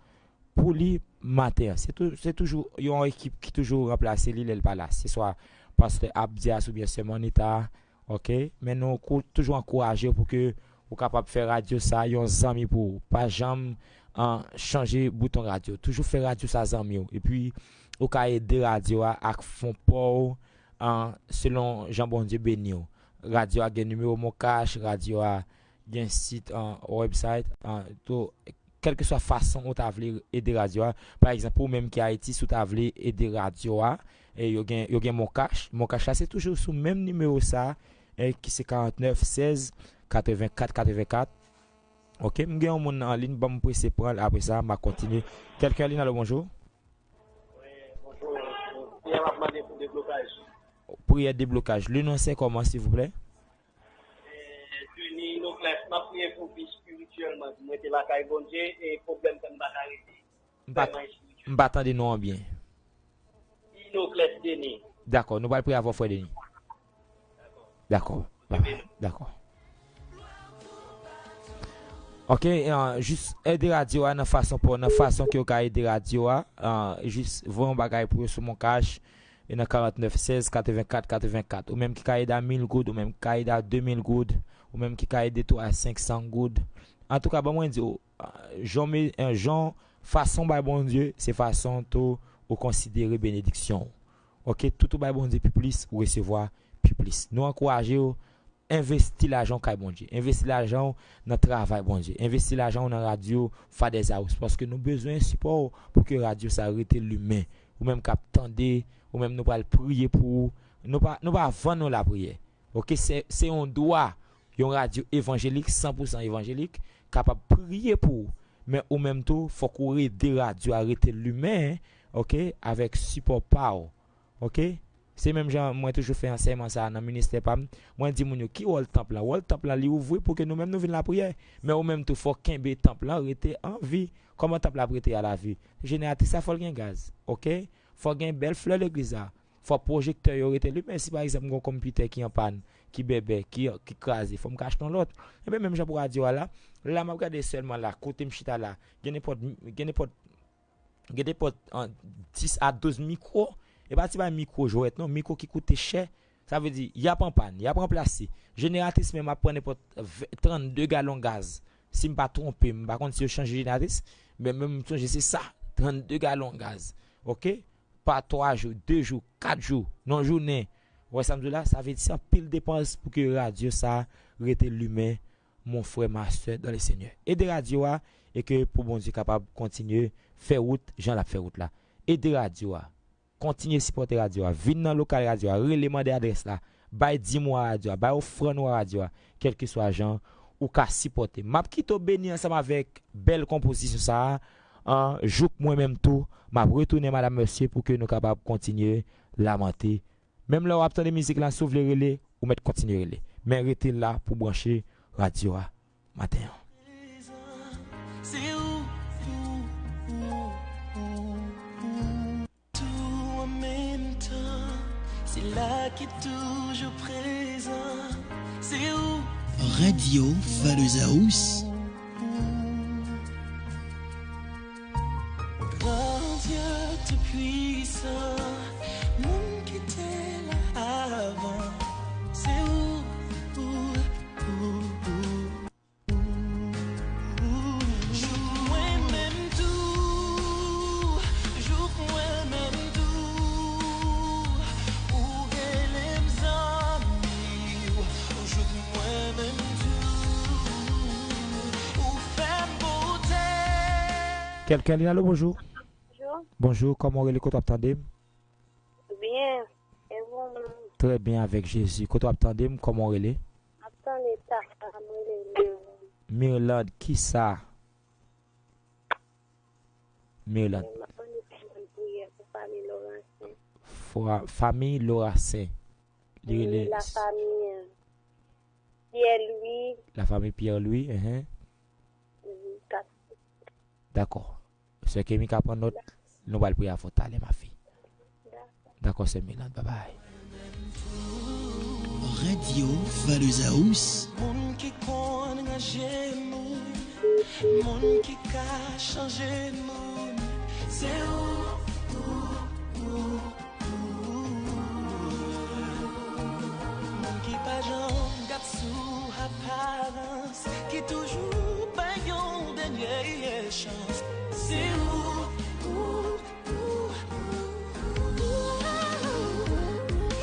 pou li maten an. Se tou-, se toujou yon ekip ki toujou ranplase li lè l pa la. Se swa pastè Abdias oubyen sè Manita, oke? Men nou kou-, toujou ankouraje w pou ke ou kapab fè radyo sa yon zanmi pou ou. Pa janm, an, chanje bouton radyo. Toujou fè radyo sa zanmi w. Epi, ou ka ede radyo a ak fon pa w, an, selon jan Bondye beni w. Radyo a gen nimewo MonCash, radyo a gen sit, an, website, an, tou, kèlkeswa fason ou ta vle ede radyo a. Pa egzanp, ou menm ki Ayiti, si w ta vle ede radyo a, e yo gen, yo gen MonCash. MonCash la, se toujou sou menm nimewo sa, e ki se karantnèf sèz katrevenkat katrevenkat. Oke, m gen yon moun an liy, ban m prese pran l, apre sa, m a kontinye. Kèlken an liy, alo, bonjou? Wi, bonjou. Priyè m ap mande pou deblokaj. Priyè deblokaj. Le non se kòman, silvouplè? Eh, Denis Inoclès, m ap priye pou vi espirityèl mwen. Mwen te lakay Bondye e pwoblèm fè m pa ka rete. M pa, vrèman espirityèl. M pa tande non an byen. Inoclès Denis. Dakò, nou pral priye avè w, frè Denis. Dakò. Dakò. Dakò. Ok, ah, jis ede radyo a nan fason pa w, nan fason ke w ka ede radyo a, ah, jis voye yon bagay pou yo sou MonCash, e nan karantnèf sèz katrevenkat katrevenkat. Ou menm ki ka ede a mil goud, ou menm ki ka ede a de mil goud, ou menm ki ka ede tou a senk san goud. Antouka, ban mwen di w, ah, jan w me-, eh, jan w fason w bay Bondye, se fason tou ou konsidere benediksyon w. Ok, tout ou bay Bondye pi plis, ou resevwa pi plis. Nou ankouraje w, envesti lajan w kay Bondye. Envesti lajan w nan travay Bondye. Envesti lajan w nan radyo Father's House, paske nou bezwen sipò w pou ke radyo sa rete limen. Ou menm k ap tande, ou menm nou pral priye pou ou. Nou pa, nou pa vann nou lapriyè. Ok, se, se yon dwa, yon radyo evanjelik, san pou san evanjelik, kapab priye pou ou. Men ou menm tou, fòk ou ede radyo a rete limen, ok, avèk sipò pa w. Ok? Se menm jan mwen toujou fè ansèyman sa a nan ministè pa m. Mwen di moun yo, ki wòl tanp lan? Wòl tanp lan, li ouvri pou ke nou menm nou vin lapriyè. Men ou menm tou, fò w kenbe tanp lan rete an vi. Kòman tanp la ap rete a lavi? Jeneratris la, fò l gen gaz. Ok? Fò gen bèl flè legliz la. Fò pwojektè yo rete limen. Si pa egzanp, m gen yon konpitè ki an pàn, ki bèbè, ki, ki kraze, fò m ka achte yon lòt. Enben, menm jan pou radyo a la, la m ap gade sèlman la, kote m chita la, gen nenpòt, gen nenpòt gen nenpòt, an, dis a douz mikwo. E pa ti bay mikwo jwèt non, mikwo ki koute chè. Sa vle di, y ap an pàn, y ap ranplase. Jeneratris menm ap pran nenpòt ve-, trannde galon gaz. Si m pa twonpe m, m pa konn si yo chanje jeneratris, men, men m sonje se sa, trannde galon gaz. Ok? Pa twa jou, de jou, kat jou, nan jounen. Ou wè sa m di w la? Sa vle di se anpil depans pou ke radyo sa rete limen, mon frè, ma sè dans le Seigneur. Ede radyo a, e ke pou Bondye kapab kontinye fè wout jan l ap fè wout la. Ede radyo a. Kontinye sipòte radyo a. Vin nan lokal radyo a. Rele, mande adrès la. Bay dim ou a radyo a. Bay ofrann ou a radyo a. Kèlkeswa jan ou ka sipòte. M ap kite w beni ansanm avèk bèl konpozisyon sa a. An, jouk mwen menm tou, m ap retounen, madanm, mesye, pou ke nou kapab kontinye lamante. Menm lè w ap tande mizik la, si w vle rele, ou mèt kontinye rele. Men rete la pou branche radyo a maten an. Se ou, ou, ou, ou, ou, tou an menm tan. Se la ki toujou prezan. Se ou. Radyo Father's House. Grandye Toupwisan, moun ki te la avan, se ou, ou, ou, ou. Jouk mwen menm tou, jouk mwen menm tou, ou rele m zanmi w, jouk mwen menm tou, ou fè m pote. Kèlken li, alo, bonjou. Bonjou. Bonjou, kòman w rele, kote w ap tande m? Byen, e ou menm? Trè byen avèk Jezi. Kote w ap tande m, kòman w rele? M ap tande Tata, m rele Leon. Mirlande, kisa? Mirlande. Fwa- Famiy Lorasen. Li rele La famiy Pierre Louis. La famiy Pierre Louis, enhen. Dakò. Sè Kemi ka pran nòt, nou pral priye avè w talè, ma fi. Dakò, sè Mirlande, babay. Radio Valouzawous. Moun ki konn ranje moun, moun ki ka chanje moun, se ou, ou, ou, ou. Moun ki pa janm gad sou aparans, ki toujou bay yon dènye chans. Se ou, ou, ou, ou, ou.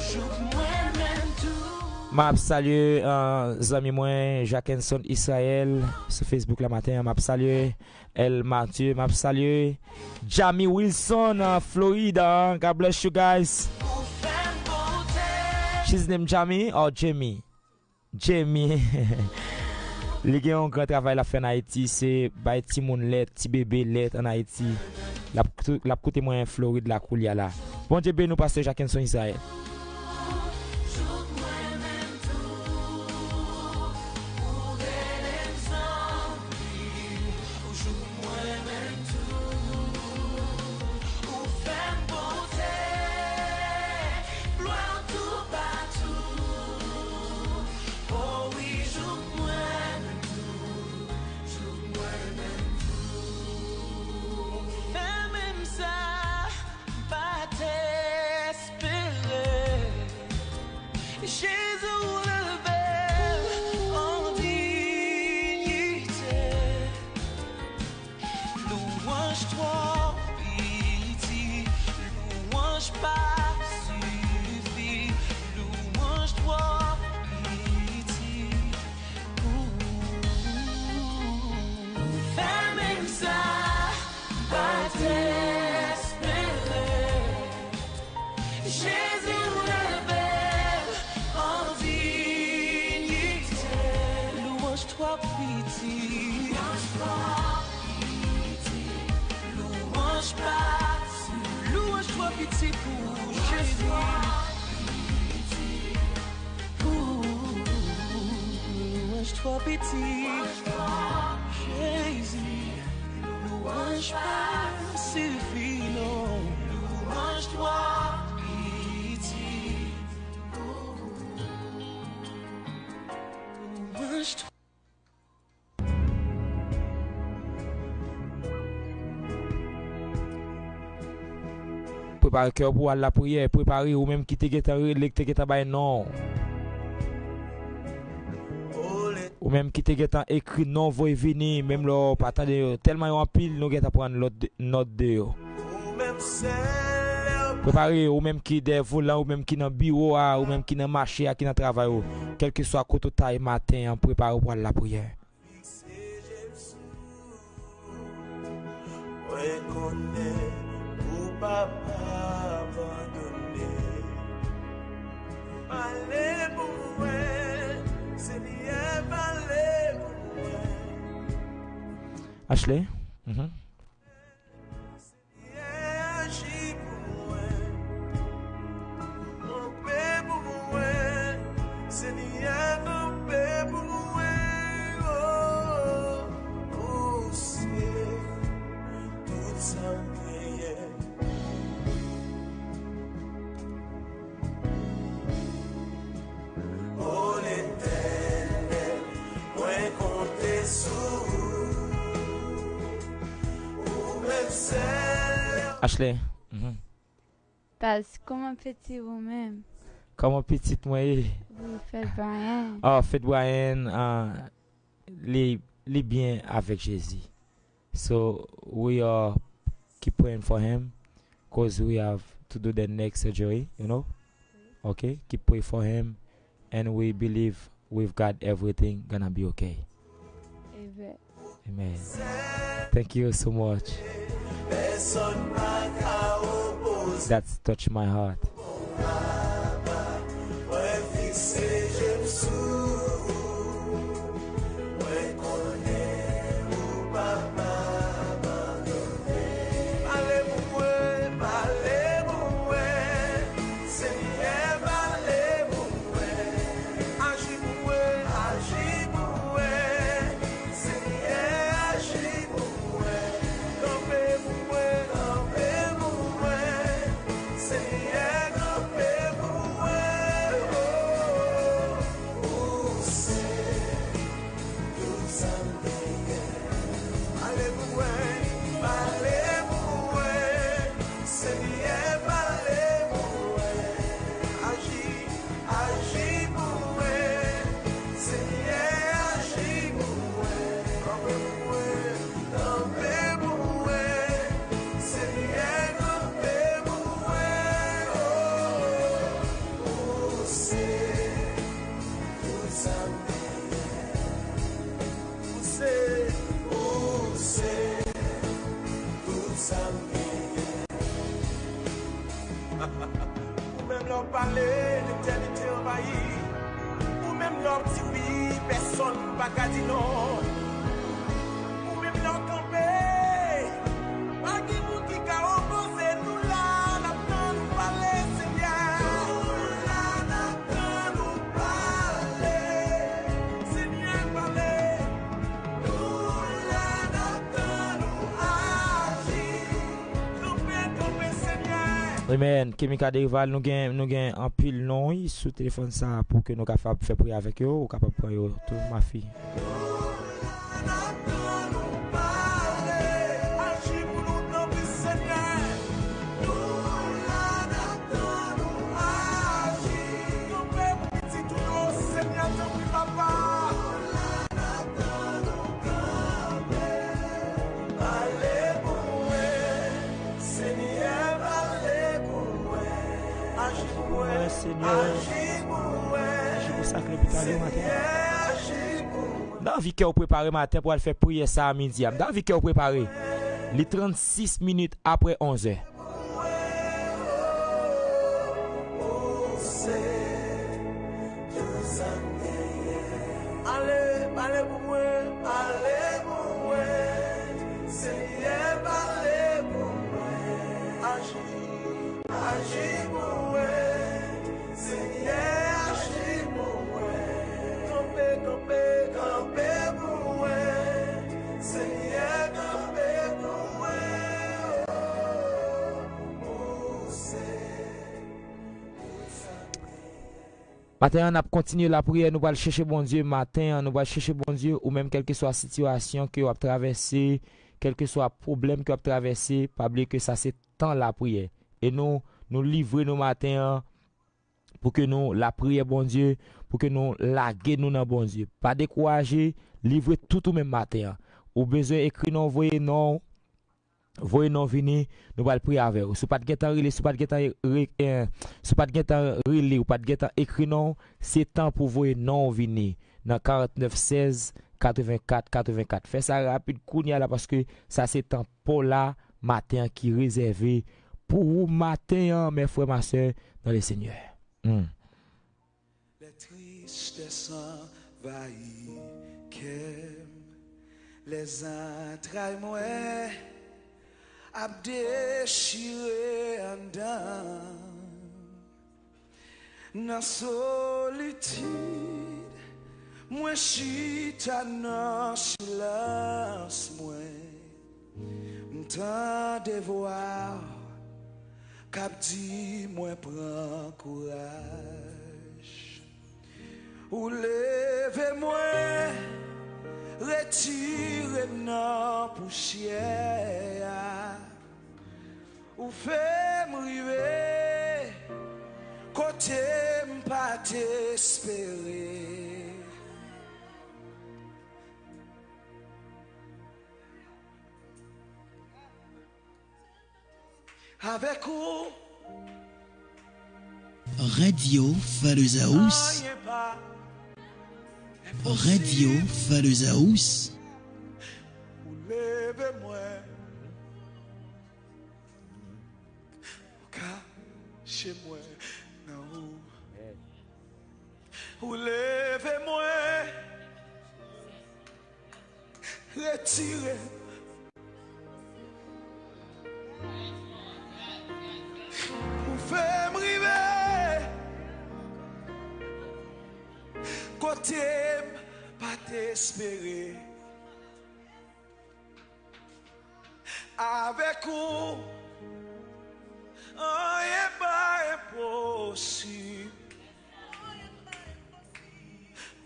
Jouk mwen menm tou. M ap salye, uh, zanmi mwen, Jackenson Israël, sou Facebook la maten an. M ap salye El Mathieu. M ap salye Jamie Wilson, uh, Florida. God bless you guys. Ou fè m monte. She's named Jamie or Jamie? Jamie. Li gen yon gran travay l ap fè ann Ayiti, se bay timoun lèt, ti bebe lèt ann Ayiti. L ap tou- l ap koute mwen Florid la koulye a la. Bondye beni w, pastè Jackenson Israël. Ou fè m monte, glwa toupatou. O wi, jouk mwen menm tou, jouk mwen menm tou. Ou fè menm sa m pa t espere. Jezi, ou leve m an diyite. Louwanj twò piti, louwanj pa sifi, louwanj twò piti. Ou fè menm sa m pa t espere. Jezi, ou leve m an diyite. Louwanj twò piti. Louwanj pa, louwanj twò piti pou Jezi. Louwanj twò piti, Jezi. Louwanj pa sifi, non. Louwanj twò piti. Louwanj twò Prepare kè w pou w al lapriyè. Prepare ou menm ki te gentan rele, ki te gentan bay non. Ou menm ki te gentan ekri non voye vini, menm lè w pa tande yo. Tèlman yo anpil, nou gentan pran lòt de- nòt de yo. Prepare ou menm ki dèyè volan, ou menm ki nan biwo a, ou menm ki nan mache a, ki nan travay ou. Kèlkeswa kote w ta ye maten an, prepare w pou al lapriyè. Mwen konnen ou p ap abandone. Pale pou mwen, Senyè, pale pou mwen. Ashley? Mhm. Senyè, aji pou mwen. Kanpe pou mwen. Senyè, kanpe pou mwen. Oh, ou se tout sa m genyen. O Letènèl, mwen konte sou ou. Ou menm sèl. Ashley. Mhm. Baz, kòman pitit ou menm? Kòman pitit mwen ye? Wi, Fèt Brian. Oh, Fèt Brian, ah, li, li byen avèk Jezi. So we are keep praying for him, 'cause we have to do the next surgery, you know? Okay, keep pray for him, and we believe with God everything gonna be okay. Amen. Amen. Thank you so much. That's touch my heart. Mwen fikse je m sou ou. Mwen konnen Ka di non. Ou menm la w kanpe. Pa gen moun ki ka opoze nou la. N ap tann ou pale, Senyè. Nou la, n ap tann ou pale. Senyè, pale. Nou la, n ap tann ou aji. Kanpe, kanpe, Senyè. Amen. Kemika Derival, nou gen, nou gen anpil non, wi, sou telefòn sa pou ke nou kapab fè priyè avèk yo. Ou kapab pran yo tou, mafi. Senyè, aji pou sa k lopital yo maten an. M ta anvi kè w prepare maten pou al fè priyè sa a midi a. M ta anvi kè w prepare. Li trannsis minit apre onzè. Ale, pale pou mwen, pale pou mwen. Senyè, pale pou mwen. Aji, aji pou mwen. Senyè, aji pou mwen. Kanpe, kanpe, kanpe pou mwen. Senyè, kanpe pou mwen. Pouse. Maten an, n ap kontinye lapriyè. Nou pral chèche Bondye maten an. Nou pral chèche Bondye, ou menm, kèlkeswa sitiyasyon ke w ap travèse, kèlkeswa pwoblèm ke w ap travèse, pa bliye ke sa se tan lapriyè. E nou, nou livre nou maten an pou ke nou lapriyè Bondye, pou ke nou lage nou nan Bondye. Pa dekouraje, livre tout ou menm maten an. Ou bezwen ekri non, voye non, voye non vini, nou pral priye avè w. Si w pa t gentan rele, si w pa t gentan re-, eh, si w pa t gentan rele, ou pa t gentan ekri non, se tan pou voye non vini nan karantnèf sèz katrevenkat katrevenkat. Fè sa rapid kounye a la, paske sa se tan pa w la maten an ki rezève pou ou maten an, mè frè, ma sè, dans le Seigneur. Hmm. Les tristesses envahissent cœur, les entrailles mwen ap dechire anndan. Nan solitid, mwen chita nan silans mwen. M tande vwa w k ap di mwen pran kouraj. Ou leve mwen, retire m nan pousyè a. Ou fè m rive kote m pa t espere. Avèk ou, Radyo Fè de Zaous. Anyen pa Radyo Fè de Zaous. Ou leve mwen. Ou kache mwen nan ou. Ou leve mwen. Retire. Ou fè m rive kote m pa t espere. Avèk ou, anyen pa enposib.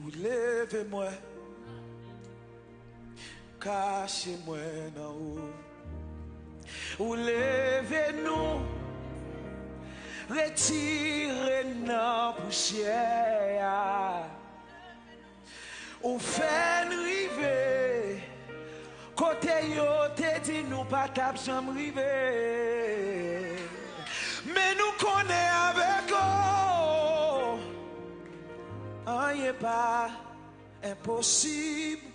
Ou leve mwen, kache mwen nan ou. Ou leve nou, retire nan pousyè a. Ou fè n rive kote yo te di nou pa t ap janm rive. Men nou konnen avèk ou, anyen pa enposib.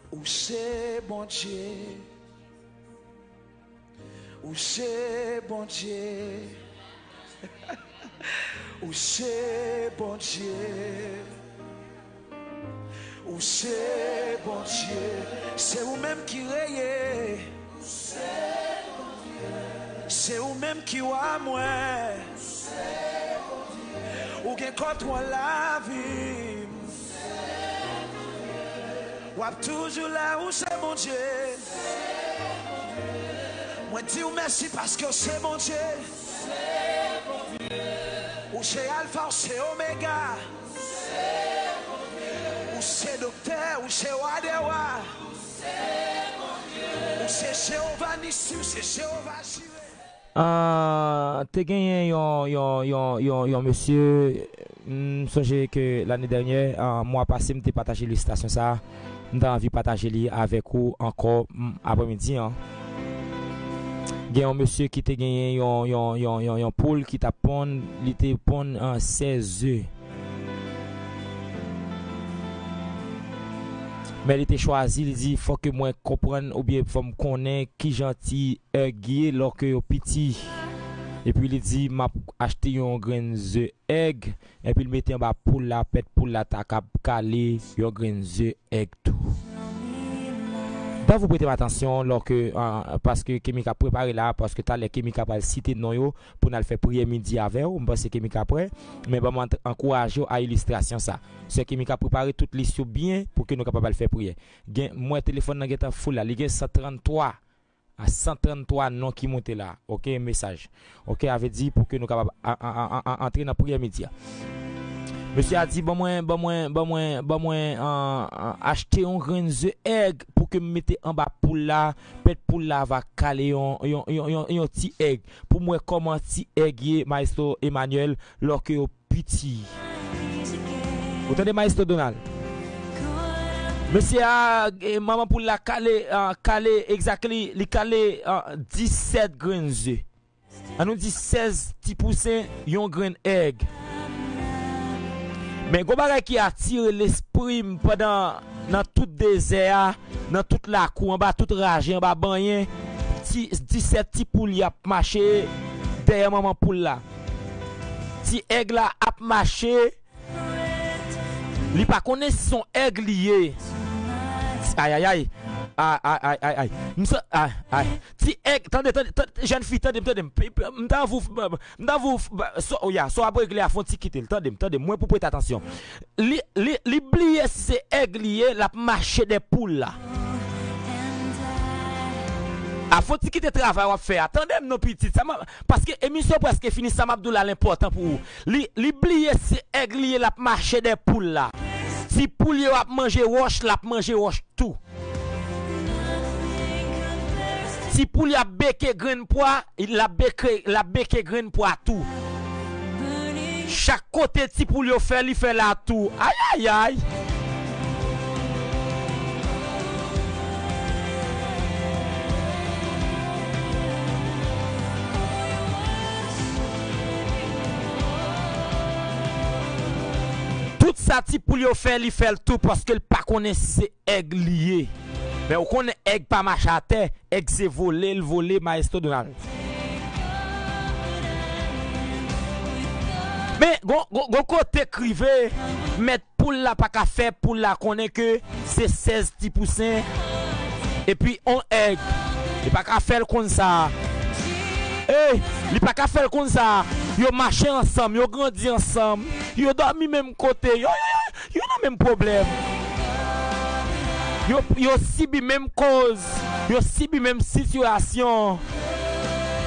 Ou se Bondye. Ou se Bondye. Ou se Bondye. Ou se Bondye, se ou menm ki reye. Se ou menm ki wa mwen. Ou gen kontwòl lavi m. W ap toujou la, ou se Bondye. Mwen di w mèsi paske w se Bondye. Ou se Alfa, ou se Omega. Ou se doktè, ou se wa dè wa. Ou se Jewova Nisi, ou se Jewova Jire. Ah, te genyen yon, yon, yon, yon, yon mesye, m sonje ke lane dènyè, ah, mwa pase, m te pataje ilistasyon sa a. M ta anvi pataje li avèk ou ankò, m, aprèmidi an. Gen yon mesye ki te genyen yon, yon, yon, yon, yon poul ki t ap ponn, li te ponn, ah, sèz ze. Men li te chwazi, li di, fò ke mwen konprann oubyen fò m konnen kijan ti èg ye lòke yo piti. Epi li di, m ap achte yon grenn ze èg, epi l mete anba poul la, pèt poul la ta kab kale yon grenn ze èg tou. Dan, vou prete m atansyon lòke, ah, paske Kemika prepare la, paske talè Kemika pral site non yo pou n al fè priyè midi avè w. M panse Kemika prè, men ban m ant-, ankouraje w a ilistrasyon sa. Sè Kemika prepare tout lis yo byen pou ke nou kapab al fè priyè. Gen, m wè telefòn nan gentan full la, li gen san tranntwa, a san tranntwa non ki monte la. Oke, mesaj. Oke, a vle di pou ke nou kapab a, a, a, a, antre nan priyè midi a. Mesye a di, ban mwen, ban mwen, ban mwen, ban mwen, an, an, achte yon grenn ze èg pou ke m mete anba poul la, pèt poul la va kale yon, yon, yon, yon, yon ti èg. Pou m wè kòman ti èg ye, Maestro Emmanuel, lòke yo piti. Ou tande, Maestro Donald? Mesye a, eh, manman poul la kale, ah, kale, exactly, li kale, ah, disèt grenn ze. An nou di sèz ti pousen yon grenn èg. Men gon bagay ki atire lespri m pandan nan tout dezè a, nan tout lakou, anba tout raje, anba banyen, ti, disèt ti poul y ap mache dèyè manman poul la. Ti èg la ap mache, li pa konnen si se yon èg li ye. Ayayay. Ay, ay, ay, ay, ay. M sa, ay, ay. Ti èg, tande, tande, tande, jèn fi, tande m, tande m. M ta anvi w, m ta anvi w, so, oh, ya, so ap regle a, fon ti kite l. Tande m, tande m. Mwen pou prete atansyon. Li, li, li bliye si se èg li ye, l ap mache dèyè poul la. A fon ti kite travay w ap fè a. Tande m non pitit. Sa m ap, paske emisyon prèske fini, sa m ap di w la l enpòtan pou ou. Li, li bliye si se èg li ye, l ap mache dèyè poul la. Ti poul yo ap manje wòch, l ap manje wòch tou. Ti poul y ap beke grenn pwa, l ap beke, l ap beke grenn pwa tou. Chak kote ti poul yo fè, li fè la tou. Ayayay! Tout sa ti poul yo fè, li fè l tou paske l pa konnen si se èg li ye. Men ou konnen èg pa mache atè, èg se vole, l vole, Maestro Donald. Men, gon, gon, gon kote k rive, mèt poul la pa ka fè poul la konnen ke se sèz ti pousen, epi on èg. Li pa ka fè l konn sa. Ey, li pa ka fè l konn sa. Yo mache ansanm, yo grandi ansanm, yo dòmi menm kote, yo, yo, yo, yo nan menm pwoblèm. Yo, yo sibi menm koz, yo sibi menm sitiyasyon.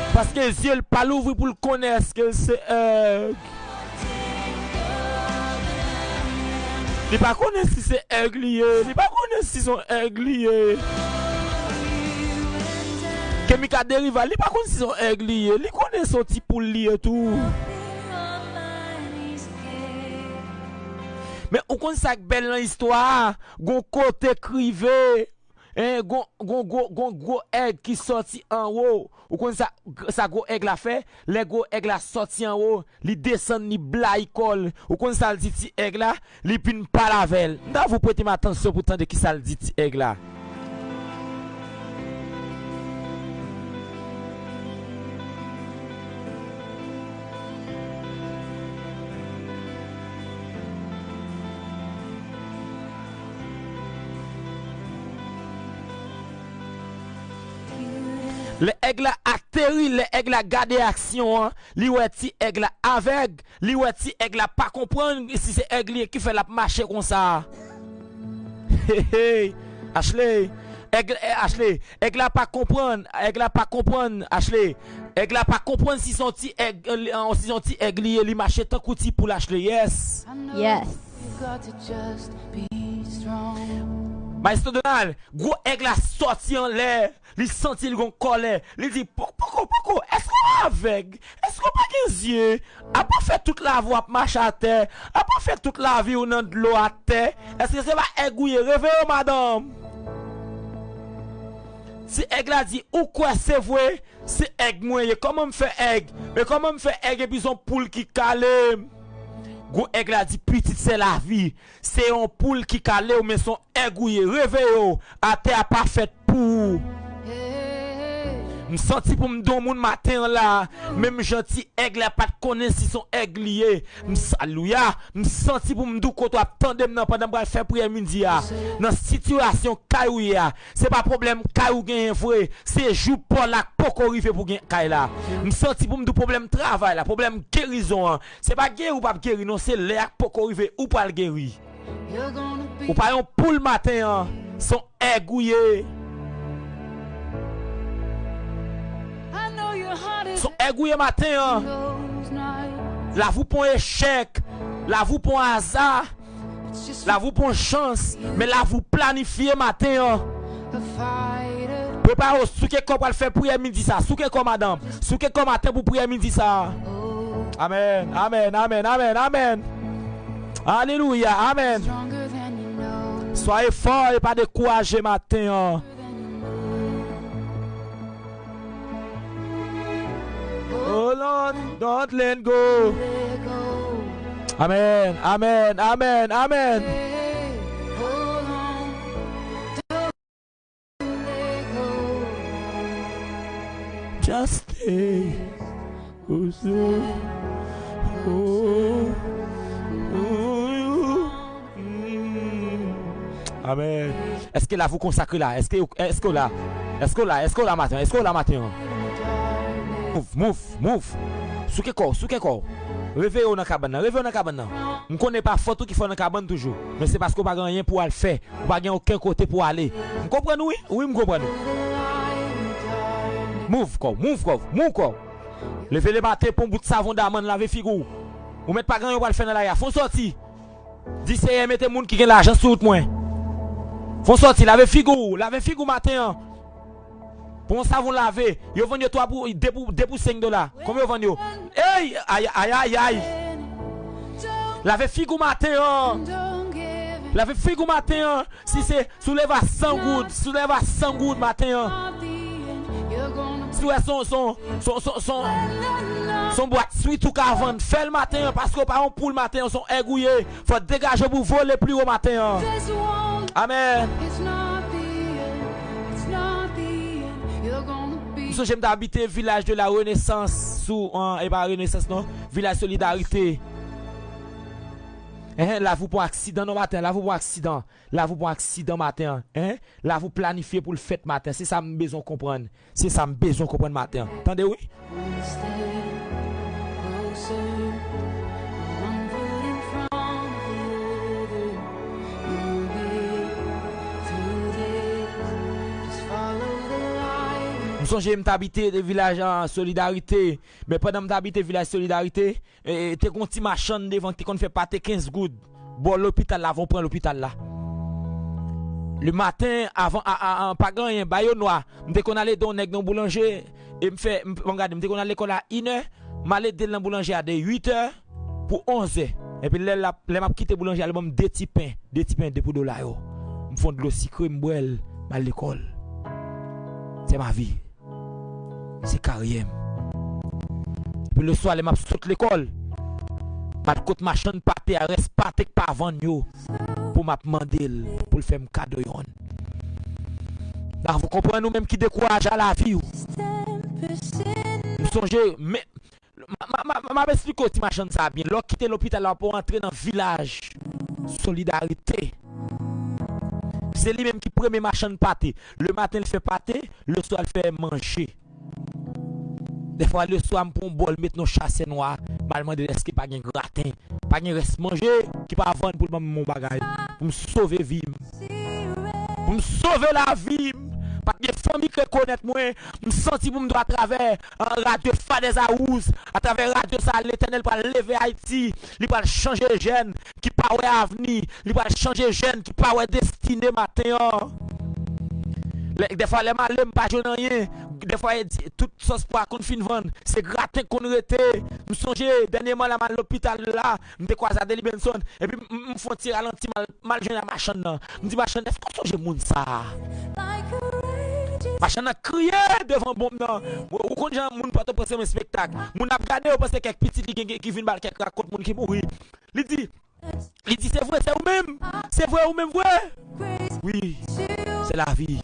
Paske zye l pa louvri pou l konnen èske l se èg. Li pa konnen si se èg li ye. Li pa konnen si se yon èg li ye. Kemika deriva, li pa konn si se yon èg li ye. Li konnen se yon ti poul li ye tou. Men ou konn sa k bèl nan istwa a? Gon kote k rive, en, gon, gon, gon, gon gwo èg ki sòti anwo. Ou konn sa, sa gwo èg la fè? Lè gwo èg la sòti anwo, li desann, li blayi kò l. Ou konn sa l di ti èg la? Li vin pale avè l. M ta vle w prete m atansyon pou tande kisa l di ti èg la. èg la ateri, lè èg la gade aksyon an, li wè ti èg la avèg, li wè ti èg la pa konprann si se èg li ye ki fè l ap mache konsa. Hey, hey, Ashley, èg, eh, Ashley, èg la pa konprann, èg la pa konprann, Ashley. Èg la pa konprann si se yon ti èg, eh, si se yon ti èg li ye, li mache tankou ti poul, Ashley. Yes. Yes. Maestro Donald, gwo èg la sòti anlè. Li santi l gon kòlè. Li di, "Poko, poko, èske w avèg? Èske w pa gen zye? Apa w fè tout lavi w ap mache atè? Apa w fè tout lavi w nan dlo atè? Èske se pa èg ou ye? Reveye w, madanm." Ti èg la di, "Ou kwè se vre? Se èg mwen ye. Kòman m fè èg? Men kòman m fè èg epi se yon poul ki kale m?" Gwo èg la di, "Pitit, se lavi. Se yon poul ki kale w, men se yon èg ou ye. Reveye w. Atè a pa fèt pou ou." M santi pou m di yon moun maten an la, menm jan ti èg la pa t konnen si se yon èg li ye. M sa, alouya, m santi pou m di w kote w ap tande m nan pandan m pral fè priyè midi a. Nan sitiyasyon kay ou ye a, se pa pwoblèm kay ou genyen vre, se jou pa w la k poko rive pou gen kay la. M santi pou m di w pwoblèm travay la, pwoblèm gerizon an, se pa geri ou p ap geri non, se lè a k poko rive ou pral geri. Ou pa yon poul maten an, se yon èg ou ye. Se yon èg ou ye maten an. Lavi w pa yon echèk, lavi w pa yon aza, lavi w pa yon chans, men lavi w planifye maten an. Prepare w, souke kò w pral fè priyè midi sa. Souke kò, madanm. Souke kò maten pou priyè midi sa. Amèn, amèn, amèn, amèn, amèn. Alelouya, amèn. Soyez forts e pa dekouraje maten an. Oh Lord, don't let go. Amèn, amèn, amèn, amèn. Just stay. Oh, oh, oh, mm. Amèn. Èske lavi w konsakre la? Èske, èske w la? Èske w la? Èske w la maten? Èske w la maten an? Move, move, move. Souke kò w, souke kò w. Reveye w nan kabann nan, reveye w nan kabann nan. M konnen pa fòt ou ki fè w nan kabann toujou, men se paske w pa gen anyen pou w al fè. Ou pa gen okenn kote pou w ale. M konprann ou, wi. Wi, m konprann ou. Move kò w, move kò w, move kò w. Leve lematen, pran yon bout savon damann, lave figi w. Ou mèt pa gen anyen w pral fè nan lari a. Fè yon sòti. Di, Seyè, mete moun ki gen lajan sou wout mwen. Fè yon sòti, lave figi w, lave figi w maten an. Pran yon savon lave, yo vann yo twa pou, de pou, de pou senk dola. Konbyen yo vann yo? Ey, ay, ay, ay, ay. Lave figi w maten an. Lave figi w maten an. Si se, si w leve a san goud, si w leve a san goud maten an. Si w wè se yon, se yon, se yon, se yon, se yon, se yon bwat swit ou ka vann, fè l maten an, paske w pa yon poul maten an, se yon èg ou ye. Fò w degaje w pou w vole pi wo maten an. Amèn. M sonje m t abite Village de la Renaissance, sou, an, e pa Renaissance non, Village Solidarité. Enhen, lavi w pa yon aksidan non maten, lavi w pa yon aksidan. Lavi w pa yon aksidan maten an, enhen. Lavi w planifye pou l fèt maten. Se sa m bezwen w konprann. Se sa m bezwen w konprann maten an. Tande wi. M sonje m t abite de Vilaj an Solidarite, men pandan m t abite Vilaj Solidarite, e, te gon ti machann devan ki te konn fè pate kenz goud bò lopital la, avan w pran lopital la. Le maten, avan, a, a, a, pa gen anyen, ba yo nwa. M te konn ale ede yon nèg nan boulanje, e m fè, m, m gade, m te konn al lekòl a inè, m al ede l nan boulanje a de uit è pou onz è. Epi lè l ap, lè m ap kite boulanje a, li ban m de ti pen, de ti pen, de pou dola yo. M fè yon dlo sikre, m bwè l, m al lekòl. C'est ma vie. Se karyè m. Epi leswa, lè m ap sot lekòl, m al kot machann pate a, rès pate k pa vann yo, pou m ap mande l, pou l fè m kado yonn. Lavi w konprann ou menm ki dekouraje a lavi w. M sonje, men, m, m, m, m ap esplike w ti machann sa a byen. Lè w kite lopital la, w ap antre nan Vilaj Solidarite. Se li menm ki premye machann pate. Le maten, l fè pate, leswa, l fè manje. Dèfwa, leswa, m pran yon bòl, met nan chasè nwa, m al mande èske pa gen graten, pa gen rès manje ki pa vann pou l ban m yon bagay, pou m sove vi m. Pou m sove lavi m. Pa t gen fanmi k rekonèt mwen. M santi pou m dwe atravè, ah, radyo Fadèz Awouz, atravè radyo sa a, Letènèl pral leve Ayiti, li pral chanje jèn ki pa wè avni, li pral chanje jèn ki pa wè destine maten an. Lè, dèfwa, lè m ale, m pa jwenn anyen. Dèfwa, e di, tout sòs pwa konn fin vann, se graten k konn rete. M sonje, dènyèman la, m al lopital la, m te kwaze Adeline Benson, epi m, m, m fè yon ti ralanti, m al, m al jwenn a machann nan. M di machann, èske w sonje moun sa a? Machann nan kriye devan bonm nan. Ou, ou konn jan moun Pòtoprens renmen espektak. Moun ap gade, yo panse kèk pitit li gen, gen ki vin ba l kèk rakont moun ki mouri. Li di, li di, se vre, se ou menm? Se vre, ou menm vre? Wi, se lavi.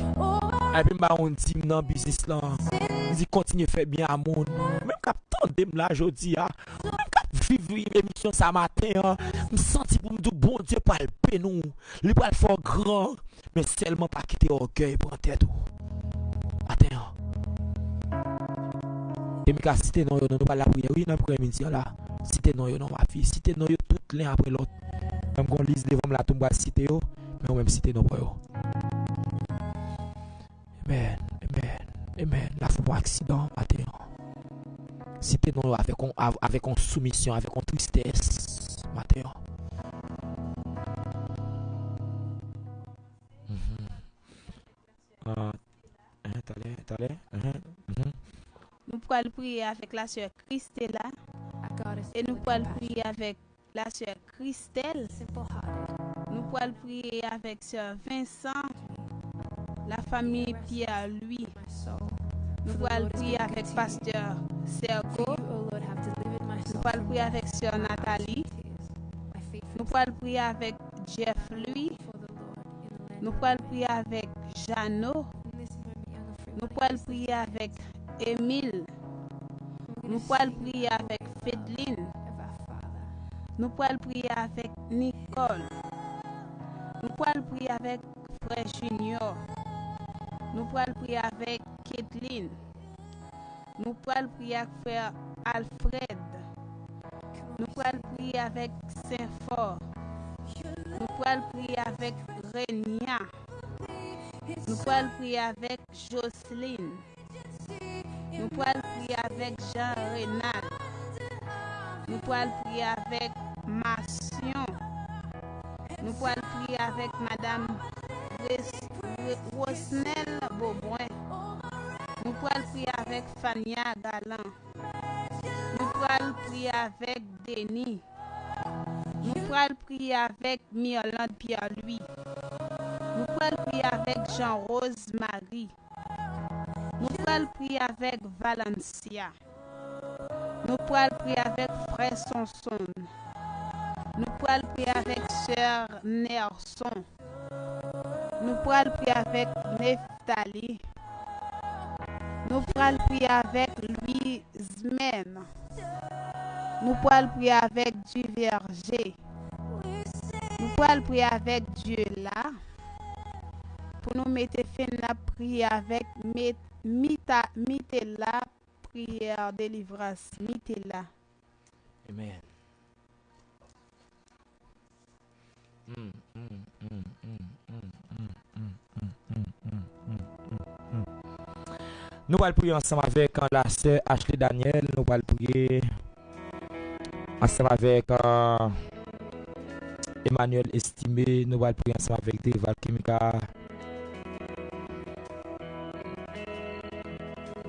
Epi m ba yon dim nan biznis lan. M di, kontinye fè byen a moun. Ou menm k ap tande m la jodi a, ou menm k ap viv emisyon sa maten an, m santi pou m di w, Bondye pral beni w. Li pral fè w gran. Men sèlman pa kite ògèy pran tèt ou. Maten an. Kemika, site non yo, non, nou pral lapriyè, wi, nan aprè midi an la. Site non yo, non, mafi. Site non yo tout len apre lòt. Menm gon lis devan m la, tou m pral site yo. Men ou menm site non pa yo. Amen, amen, amen. La fè yon aksidan maten an. Site non yo avèk yon, av-, avèk yon soumisyon, avèk yon tristès maten an. Mhm. Ah, hein, talè, talè, hein, mhm. Nou pral priye avèk la sè Christella. E nou pral priye avèk la sè Christelle. Nou pral priye avèk sè Vincent, la famille Pierre Louis. Nou pral priye avèk pastè Sergo. Nou pral priye avèk sè Nathalie. Nou pral priye avèk Jeff Louis. Nou pral priye avèk Jeannot. Nou pral priye avèk Emile. Nou pral priye avèk Fedeline. Nou pral priye avèk Nicole. Nou pral priye avèk frè Junior. Nou pral priye avèk Kathleen. Nou pral priye ak frè Alfred. Nou pral priye avèk Senfò. Nou pral priye avèk Renia. Nou pral priye avèk Jocelyn. Nou pral priye avèk Jean Renald. Nou pral priye avèk Masyon. Nou pral priye avèk Madam Res-, Re-, Rosnel Beaubrun. Nou pral priye avèk Fania Galan. Nou pral priye avèk Denis. Nou pral priye avèk Mirlande Pierre-Louis. Nou pral priye avèk Jean Rose Marie. Nou pral priye avèk Valencia. Nou pral priye avèk frè Sonson. Nou pral priye avèk sè Nerson. Nou pral priye avèk Neftali. Nou pral priye avèk Louise Mèn. Nou pral priye avèk Duverger. Nou pral priye avèk Dieu la. Pou nou mete fen, n ap priye avèk Met-, Mita-, Mitela, priyè delivrans, Mitela. Amen. Nou pral priye ansanm avèk, uh, la sè Ashley Daniel. Nou pral priye ansanm avèk, uh, Emmanuel Estimé. Nou pral priye ansanm avèk Deval Kimika.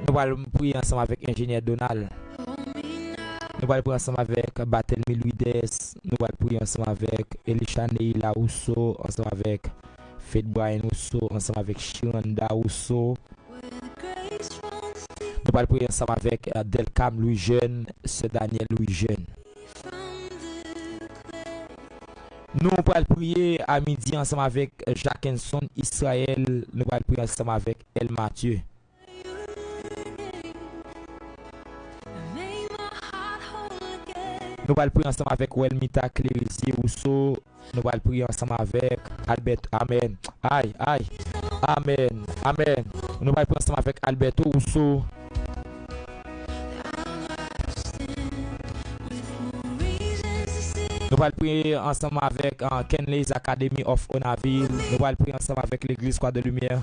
Nou pral priye ansanm avèk Enjenyè Donald. Nou pral priye ansanm avèk Batelmi Louides. Nou pral priye ansanm avèk Elisha Neila Rousseau, ansanm avèk Faith Brian Rousseau, ansanm avèk Shiranda Rousseau. Nou pral priye ansanm avèk, eh, Delcam Louis Jeune, sè Daniel Louis Jeune. Nou pral priye a midi ansanm avèk Jackenson Israël. Nou pral priye ansanm avèk El Mathieu. Nou pral priye ansanm avèk Welmita Clerizier Rousseau. Nou pral priye ansanm avèk Albert. Amen. Ay, ay. Amen. Amen. Nou pral priye ansanm avèk Alberto Rousseau. Nou pral priye ansanm avèk, uh, Kenley's Academy of Onaville. Nou pral priye ansanm avèk Legliz Kwa de Limyè.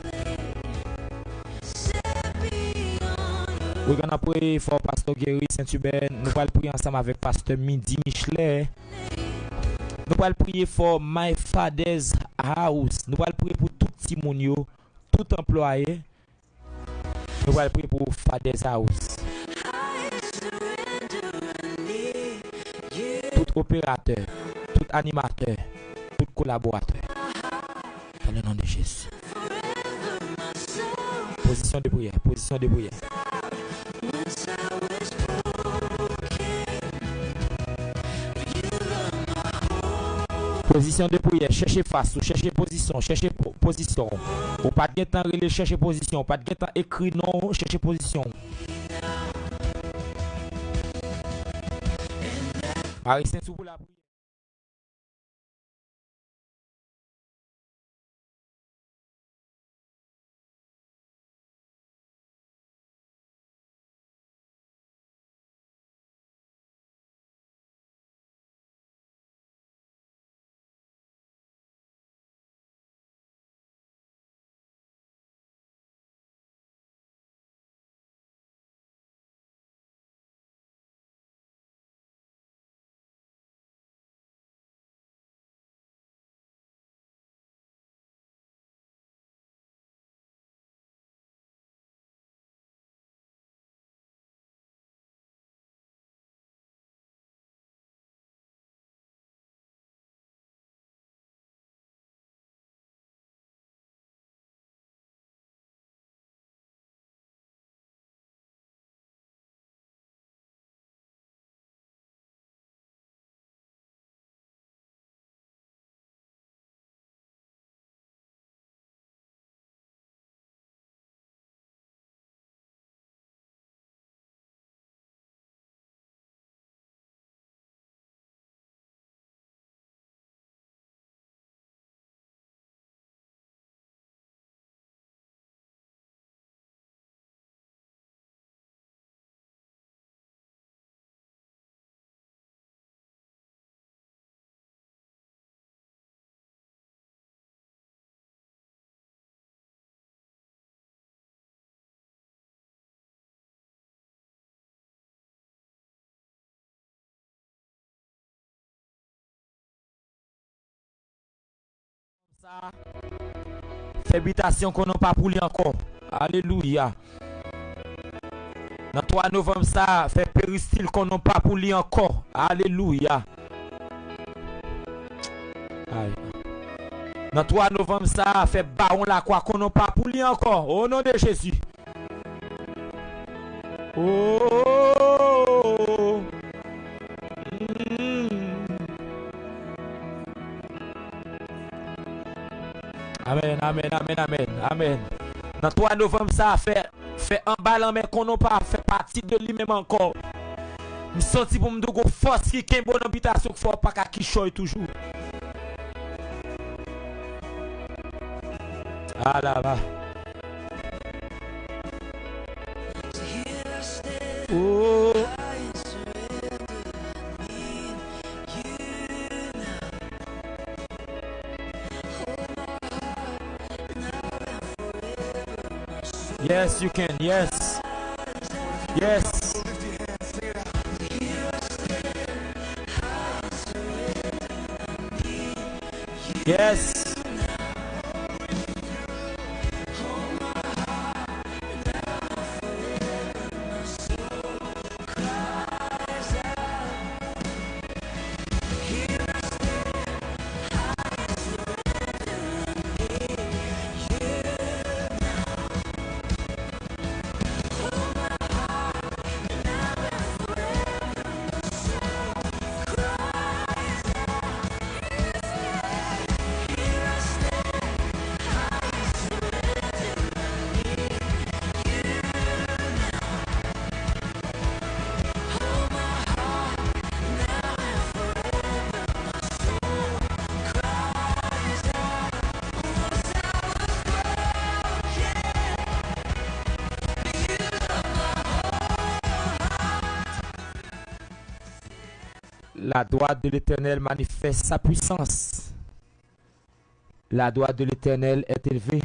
We're gonna pray for Pastor Guéry Saint-Hubert. Nou pral priye ansanm avèk Pastè Midi Michelet. Nou pral priye for My Father's House. Nou pral priye pou tout timoun yo, tout anplwaye. Nou pral priye pou Father's House. Tout operatè, tout animatè, tout kolaboratè. Dans le nom de Jésus. Pozisyon de priyè, pozisyon de priyè. Pozisyon de priyè, chèche fas ou, chèche pozisyon, chèche po-, pozisyon. Ou pa t gentan rele, chèche pozisyon. Ou pa t gentan ekri non, chèche pozisyon. Mare senti w pou lapriyè. Sa fè bitasyon kon non pa pou li ankò. Alelouya. Nan twa novanm sa, fè peristil kon non pa pou li ankò. Alelouya. Ay. Nan twa novanm sa, fè bawon lakwa kon non pa pou li ankò. O non de Jezi. Oh. Mm. Amèn, amèn, amèn, amèn, amèn. Nan twa novanm sa, fè, fè anba lanmè kon non pa fè pati de li menm ankò. M santi pou m di w gon fòs ki kenbe w nan bitasyon k fè w pa ka kichòy toujou. Alaba. Oh. Yes, you can. Yes. Yes. Yes. La droite de l'Éternel manifeste sa puissance. La droite de l'Éternel est élevée.